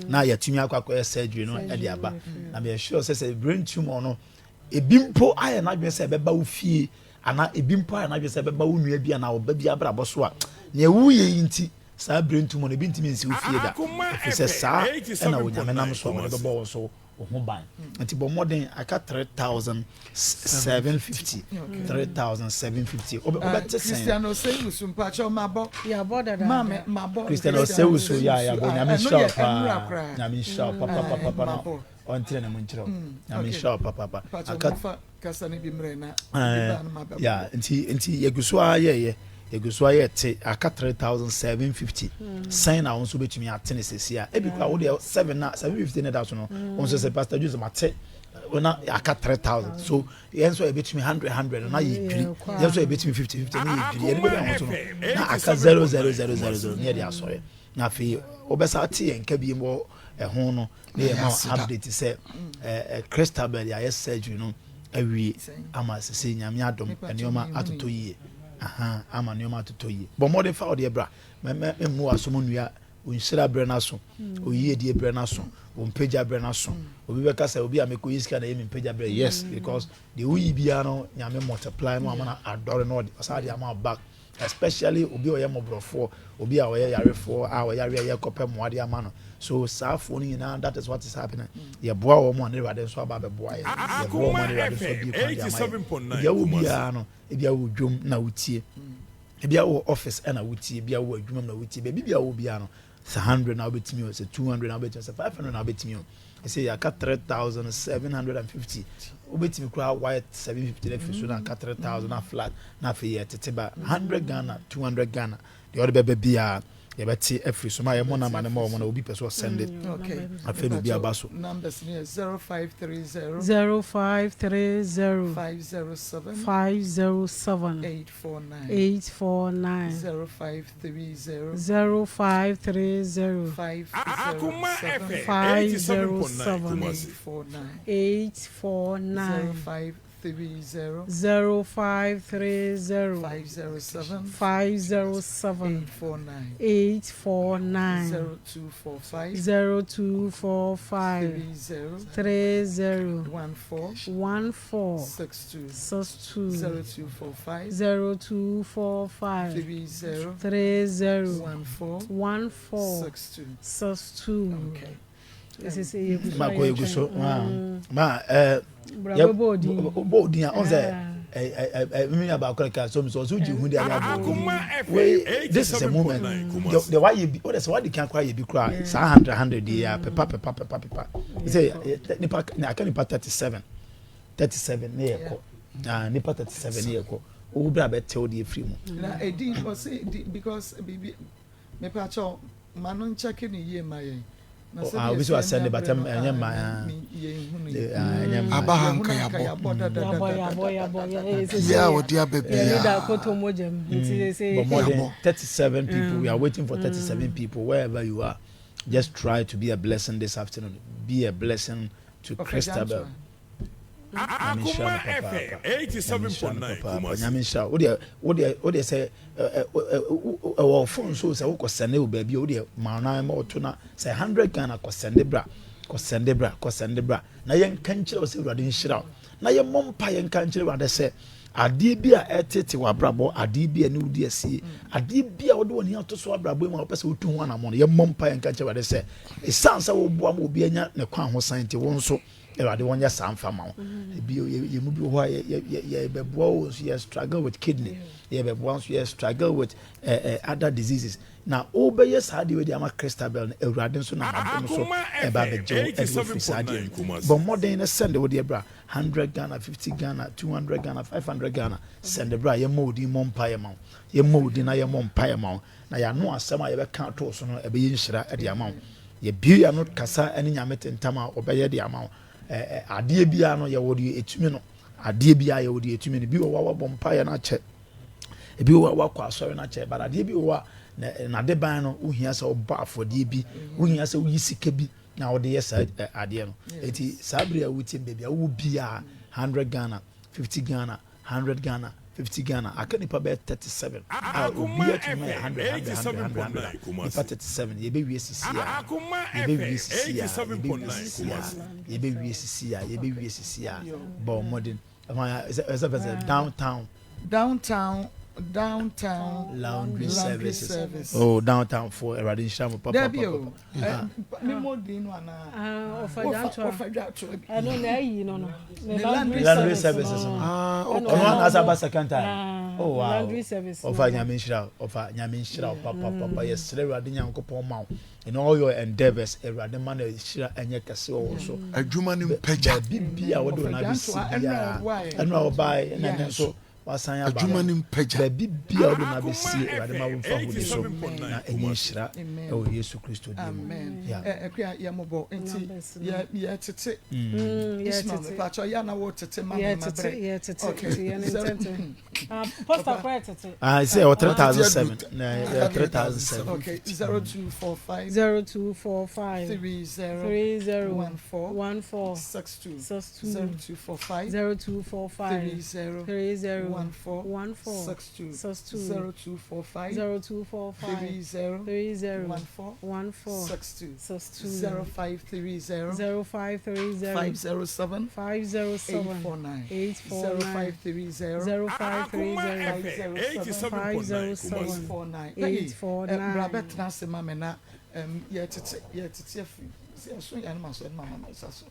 [SPEAKER 6] na yɛatumi akɔ akɔyɛ surgery no de aba na meyɛ sure sɛ sɛ brain tumor no ebi mpo ayɛ n'adwene sɛ ɛbɛba wo fie anaa ebi mpo ayɛ n'adwene sɛ ɛbɛba wo nua bi anaa ɔba bi abrabɔ so a nea woyɛ yi nti saa brain tumor no ebi ntumi nsi wo fie da ɛfiri sɛ saa ɛna Onyame nam so a wɔde bɛbɔ wo so wo ho ban nti bɔ mmɔden aka 3750 3750 wobɛte sɛn
[SPEAKER 2] Christian Osei-Wusu mpakyɛw mabɔ
[SPEAKER 4] Yɛabɔ dadaada.
[SPEAKER 2] Maame mabɔ
[SPEAKER 6] Christian Osei-Wusu ya yɛabɔ Nyame nhyira wo paa
[SPEAKER 2] koraa
[SPEAKER 6] Nyame nhyira wo papapapa na
[SPEAKER 2] mabɔ
[SPEAKER 6] ɔntrɛ ne mu nkyerɛ wo Nyame nhyira wo papapa
[SPEAKER 2] mpakyɛw
[SPEAKER 6] aka
[SPEAKER 2] momfa kasa no bi mmerɛ na ebi baa no mabɛbɔ
[SPEAKER 6] ya nti nti yɛgu so ara yɛyɛ. Yɛgu so ayɛ te aka 3750. Sɛn na wo nso wobɛtumi ate ne sɛsi a? Ebi koraa wo deɛ 7 na 750 ne da so no, wo nso sɛ Pastor Joseph mate na aka 3000. So yɛn nso yɛbɛtumi 100 100 no na yɛdwiri. Yɛn nso yɛbɛtumi 50 50 no yɛdwiri. Yɛde bɛbi ahosuo no na aka 0 0 0 0 0 ne yɛde asɔre. Na afei wobɛsa ate yɛn nka bi wɔ ɛho no ne yɛ ma update sɛ Christabel yɛayɛ surgery no awie ama sese Nyame adom nneɛma atotɔ yie. Aha, ama nneɛma atotɔ yie. Bɔ mmɔden fa ɔdeɛ bra. Mɛmmu w'asom nnua. Wo nhyira berɛ no aso. Wo yiedie berɛ no aso. Wo mpagya berɛ no aso. Obi bɛka sɛ obi a mekɔyi sika na ɛyɛ me mpagya berɛ. Yes, because deɛ woyi biara no Nyame multiply no ama no adɔre no ɔsan de ama back. Especially obi a ɔyɛ mmɔborɔfoɔ, obi a ɔyɛ yarefoɔ a ɔyare a yɛkɔpɛ mmoa de ama no. So saa foɔ no nyinaa that is what is happening. Yɛboa wɔn a ne Awurade nso aba abɛboa yɛn. Yɛboa wɔn a ne Awurade nso abue kwan de ama yɛn. Ebi a wɔ biara no, ebi a wɔ dwom na wotie, ebi a wɔ office na wotie, ebi a wɔ adwuma mu na wotie, baabi bi a wɔ biara no, sɛ 100 na wobɛtumi o, sɛ 200 na wobɛtumi o, sɛ 500 na wobɛtumi o. Ɛsɛ yɛaka 3750. Wobɛtumi koraa wayɛ 750 na afiri so na aka 3000 na flat na afei yɛtete ba 100 Ghana, 200 Ghana. Deɛ ɔde bɛba biara yɛbɛte afiri so ma yɛmmɔ namba no ma wɔn na obi pɛ so ɔsɛnde. Afei na obi aba so.
[SPEAKER 2] Numbers no yɛ 0530.
[SPEAKER 4] 0530.
[SPEAKER 2] 507.
[SPEAKER 4] 507.
[SPEAKER 2] 849.
[SPEAKER 4] 849.
[SPEAKER 2] 0530.
[SPEAKER 4] 0530.
[SPEAKER 2] 507.
[SPEAKER 4] 507.
[SPEAKER 2] 849.
[SPEAKER 4] 849.
[SPEAKER 2] 0530.
[SPEAKER 4] 0530.
[SPEAKER 2] 507.
[SPEAKER 4] 507.
[SPEAKER 2] 849.
[SPEAKER 4] 849.
[SPEAKER 2] 0245.
[SPEAKER 4] 0245.
[SPEAKER 2] 30.
[SPEAKER 4] 30.
[SPEAKER 2] 14.
[SPEAKER 4] 14.
[SPEAKER 2] 62.
[SPEAKER 4] 62.
[SPEAKER 2] 0245.
[SPEAKER 4] 0245.
[SPEAKER 2] 30.
[SPEAKER 4] 30.
[SPEAKER 2] 14.
[SPEAKER 4] 14.
[SPEAKER 2] 62.
[SPEAKER 4] 62.
[SPEAKER 2] Okay.
[SPEAKER 6] Ma kɔ egu so ma ɛɛ yɛ bɔ odin a ɔn sɛ ɛɛ ɛɛ mi nua baako ka so mi sɔ ɔsɔ gye hu de aba bɔ odin wei this is a moment de wa yɛ bi o de sɛ wa di kan kora yɛ bi kora saa 100 100 yɛ a pepa pepa pepa pepa sɛ nipa aka nipa 37 37 ne yɛ kɔ ah nipa 37 ne yɛ kɔ owó bere a bɛ tɛw de efiri mu.
[SPEAKER 2] Na edi ɔsi di because bibi. Mepakyɛw ma no nkyɛke no yie ma yɛn. Na sɛdeɛ
[SPEAKER 6] Ah, obi so
[SPEAKER 2] ɛsi
[SPEAKER 6] asɛnde
[SPEAKER 2] ɛnnɛ
[SPEAKER 6] but
[SPEAKER 2] berɛ no,
[SPEAKER 6] ɛnyɛ
[SPEAKER 2] ah,
[SPEAKER 6] mma ah.
[SPEAKER 2] me- yɛnhu no yie.
[SPEAKER 6] Ah, ɛnyɛ mma.
[SPEAKER 7] Aba ha
[SPEAKER 2] Yɛhunu
[SPEAKER 7] nka
[SPEAKER 2] anka
[SPEAKER 7] yɛabɔ.
[SPEAKER 2] yɛabɔ
[SPEAKER 4] Yɛabɔ yɛabɔ yɛabɔ
[SPEAKER 2] dadadadadadada.
[SPEAKER 4] yɛ
[SPEAKER 7] Bia a wɔde aba
[SPEAKER 4] yɛne da
[SPEAKER 7] biara.
[SPEAKER 4] koto mogya mu nti sɛ
[SPEAKER 6] But more than
[SPEAKER 7] Yɛabɔ.
[SPEAKER 6] 37 people, we are waiting for 37 people wherever you are. Just try to be a blessing this afternoon. Be a blessing to
[SPEAKER 2] Ɔfa
[SPEAKER 6] Christabel.
[SPEAKER 2] Gyantoa.
[SPEAKER 6] Nyame nhyira no papaapa. Nyame nhyira no papaapa. Nyame nhyira wo. Wodeɛ wodeɛ wodeɛ sɛ ɛ ɛ ɛwɔ phone so sɛ wokɔ sɛnde wɔ baabi a wodeɛ ma na ma ɔto na sɛ 100 Ghana kɔ sɛnde bra kɔ sɛnde bra kɔ sɛnde bra na yɛnka nkyerɛ wo sɛ Awurade nhyira wo na yɛmmɔ mpa yɛnka nkyerɛ Awurade sɛ adeɛ bi a ɛtete w'abrabɔ adeɛ bi a ɛne wodi asie adeɛ bi a wode w'ani ato so abrabɔ mu a wopɛ sɛ wotu ho anammɔn no yɛmmɔ mpa yɛnka nkyerɛ Awurade sɛ ɛsiane sɛ woboa ma obi anya ne kwan ho san nti wo nso Awurade wɔnyɛ saa mfa ma wo. Ebi yɛ mu bi wɔ hɔ a yɛ yɛ yɛbɛboa wo nso yɛ struggle with kidney, yɛbɛboa nso yɛ struggle with eh, eh, other diseases. Na wobɛyɛ saa deɛ wadi ama Christabel no, Awurade nso nam adom so ɛba abɛgye wo ɛde wo firi saa deɛ mu. Bɔ mmɔden na sɛnde wo deɛ bra 100 Ghana, 50 Ghana, 200 Ghana, 500 Ghana. Sɛnde bra yɛmmɔ wo din mmɔ mpaeɛ ma wo. Yɛmmɔ wo din na yɛmmɔ mpaeɛ ma wo. Na yɛano asɛm a yɛbɛka ato so no ɛbɛyɛ nhyira de ama wo. Yɛbue yɛn ano kasa ne Nyame tentam a ɔbɛyɛ de ama wo. Ɛ, adeɛ biara no yɛwɔ deɛ ɛtumi no. Adeɛ biara yɛwɔ deɛ ɛtumi no. Bi wɔ hɔ a wabɔ mpaeɛ no akyɛ. Ebi wɔ hɔ a wakɔ asɔre no akyɛ. But adeɛ bi wɔ hɔ a n'adeban no wohia sɛ wobɔ afɔdeɛ bi. Wohia sɛ woyi sika bi na wode yɛ saa adeɛ no. Eti saa bere a wotie baabi a wowɔ biara 100 Ghana, 50 Ghana, 100 Ghana, 50 Ghana, aka nipa bɛyɛ 37 a obiara tumi ma yɛ 100 100 100 100 100 a nipa 37 yɛbɛwie sisi a yɛbɛwie sisi a yɛbɛwie sisi a yɛbɛwie sisi a yɛbɛwie sisi a bɔ mmɔden ɛfɔ ɛsɛ ɛsɛ fɛ sɛ downtown
[SPEAKER 2] Downtown Downtown
[SPEAKER 6] laundry
[SPEAKER 2] Laundry
[SPEAKER 6] services
[SPEAKER 2] Service.
[SPEAKER 6] oh downtown fo awurade nhyira mo papa
[SPEAKER 2] Dabi
[SPEAKER 6] papa
[SPEAKER 2] o, ɛ, me mo din no anaa?
[SPEAKER 4] Ah, ɔfa
[SPEAKER 2] Wɔfa
[SPEAKER 4] dwantoa.
[SPEAKER 2] wɔfa dwantoa bi.
[SPEAKER 4] Ɛno na ayi no no. Ne
[SPEAKER 2] Ne
[SPEAKER 4] laundry
[SPEAKER 2] laundry
[SPEAKER 6] laundry
[SPEAKER 4] service
[SPEAKER 6] services
[SPEAKER 4] no.
[SPEAKER 6] no
[SPEAKER 7] Ah,
[SPEAKER 4] Ɛna
[SPEAKER 7] okay.
[SPEAKER 6] ɔno
[SPEAKER 4] ɔno
[SPEAKER 6] anaasɛ
[SPEAKER 4] ɔmo
[SPEAKER 6] aba second time
[SPEAKER 4] ah,
[SPEAKER 6] oh wow
[SPEAKER 4] laundry service no.
[SPEAKER 6] ɔfa nyame nhyira wo ɔfa nyame nhyira wo papa papa yɛsrɛ awurade nyankopɔn ma wo in all your endeavors awurade ma no nhyira ɛnyɛ kɛse wɔ wo so
[SPEAKER 7] Adwuma no mpagya.
[SPEAKER 6] baabi bia wode wo
[SPEAKER 2] Ɔfa
[SPEAKER 6] nan bɛsi
[SPEAKER 2] dwantoa ɛnura
[SPEAKER 6] biara
[SPEAKER 2] ɔboaeɛ.
[SPEAKER 6] ɛno a wɔbaeɛ ɛna
[SPEAKER 2] Yeah.
[SPEAKER 6] ɛnɛ nso. Wasan aba
[SPEAKER 7] Adwuma no mpagya.
[SPEAKER 6] Baabi biara wode no abɛsie, Awurade ma womfa hodi so
[SPEAKER 3] 87.9
[SPEAKER 6] na ɛnyɛ
[SPEAKER 3] Kumasi.
[SPEAKER 6] nhyira ɛwɔ Yesu Kristo din mu.
[SPEAKER 2] Amen.
[SPEAKER 6] Yeah.
[SPEAKER 2] Ɛ ɛkua yɛ mobɔ nti
[SPEAKER 4] Numbers no.
[SPEAKER 2] yɛ yɛ tete. Ismail
[SPEAKER 4] Yɛtete.
[SPEAKER 2] mepakyɛ yɛ na wo tete ma me ma
[SPEAKER 4] Yɛtete,
[SPEAKER 2] brɛ.
[SPEAKER 4] yɛtete.
[SPEAKER 2] Okay.
[SPEAKER 4] Nti yɛne
[SPEAKER 2] Zero.
[SPEAKER 4] ntɛntɛm. Ah, poster koraa yɛtete.
[SPEAKER 6] Ah, sɛ ɛwɔ
[SPEAKER 7] Ɔtete
[SPEAKER 6] 3007.
[SPEAKER 7] adu
[SPEAKER 6] Na ɛyɛ 3007.
[SPEAKER 2] Okay. 0245
[SPEAKER 4] 0245
[SPEAKER 2] 30
[SPEAKER 4] 30
[SPEAKER 2] 14
[SPEAKER 4] 14
[SPEAKER 2] 62
[SPEAKER 4] 62
[SPEAKER 2] 0245
[SPEAKER 4] 0245
[SPEAKER 2] 30
[SPEAKER 4] 30
[SPEAKER 2] 14
[SPEAKER 4] 14
[SPEAKER 2] 62
[SPEAKER 4] 62
[SPEAKER 2] 0245
[SPEAKER 4] 0245
[SPEAKER 2] 30
[SPEAKER 4] 30
[SPEAKER 2] 14
[SPEAKER 4] 14
[SPEAKER 2] 62
[SPEAKER 4] 62
[SPEAKER 2] 0530
[SPEAKER 4] 0530
[SPEAKER 2] 507
[SPEAKER 4] 507
[SPEAKER 2] 849
[SPEAKER 4] 849
[SPEAKER 2] 0530
[SPEAKER 4] 0530
[SPEAKER 3] Akuma FM 87.9 Kumasi.
[SPEAKER 2] 849 Peggy,
[SPEAKER 4] 849.
[SPEAKER 2] bra bɛtena ase ma me na yɛtete yɛtete afiri sɛ ɛso yɛ anoma so ɛnoma mama nsa so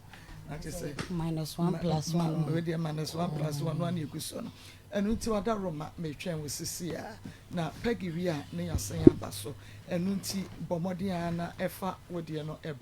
[SPEAKER 2] na kyerɛ sɛ
[SPEAKER 8] Minus one plus one.
[SPEAKER 2] Wei deɛ minus one plus one one yɛgu so no. Ɛno nti wada Roma metwɛn wo sisi a na Peggy wie a ne yɛasan aba so. Ɛno nti bɔ mmɔden a na ɛfa wo deɛ no ɛbra.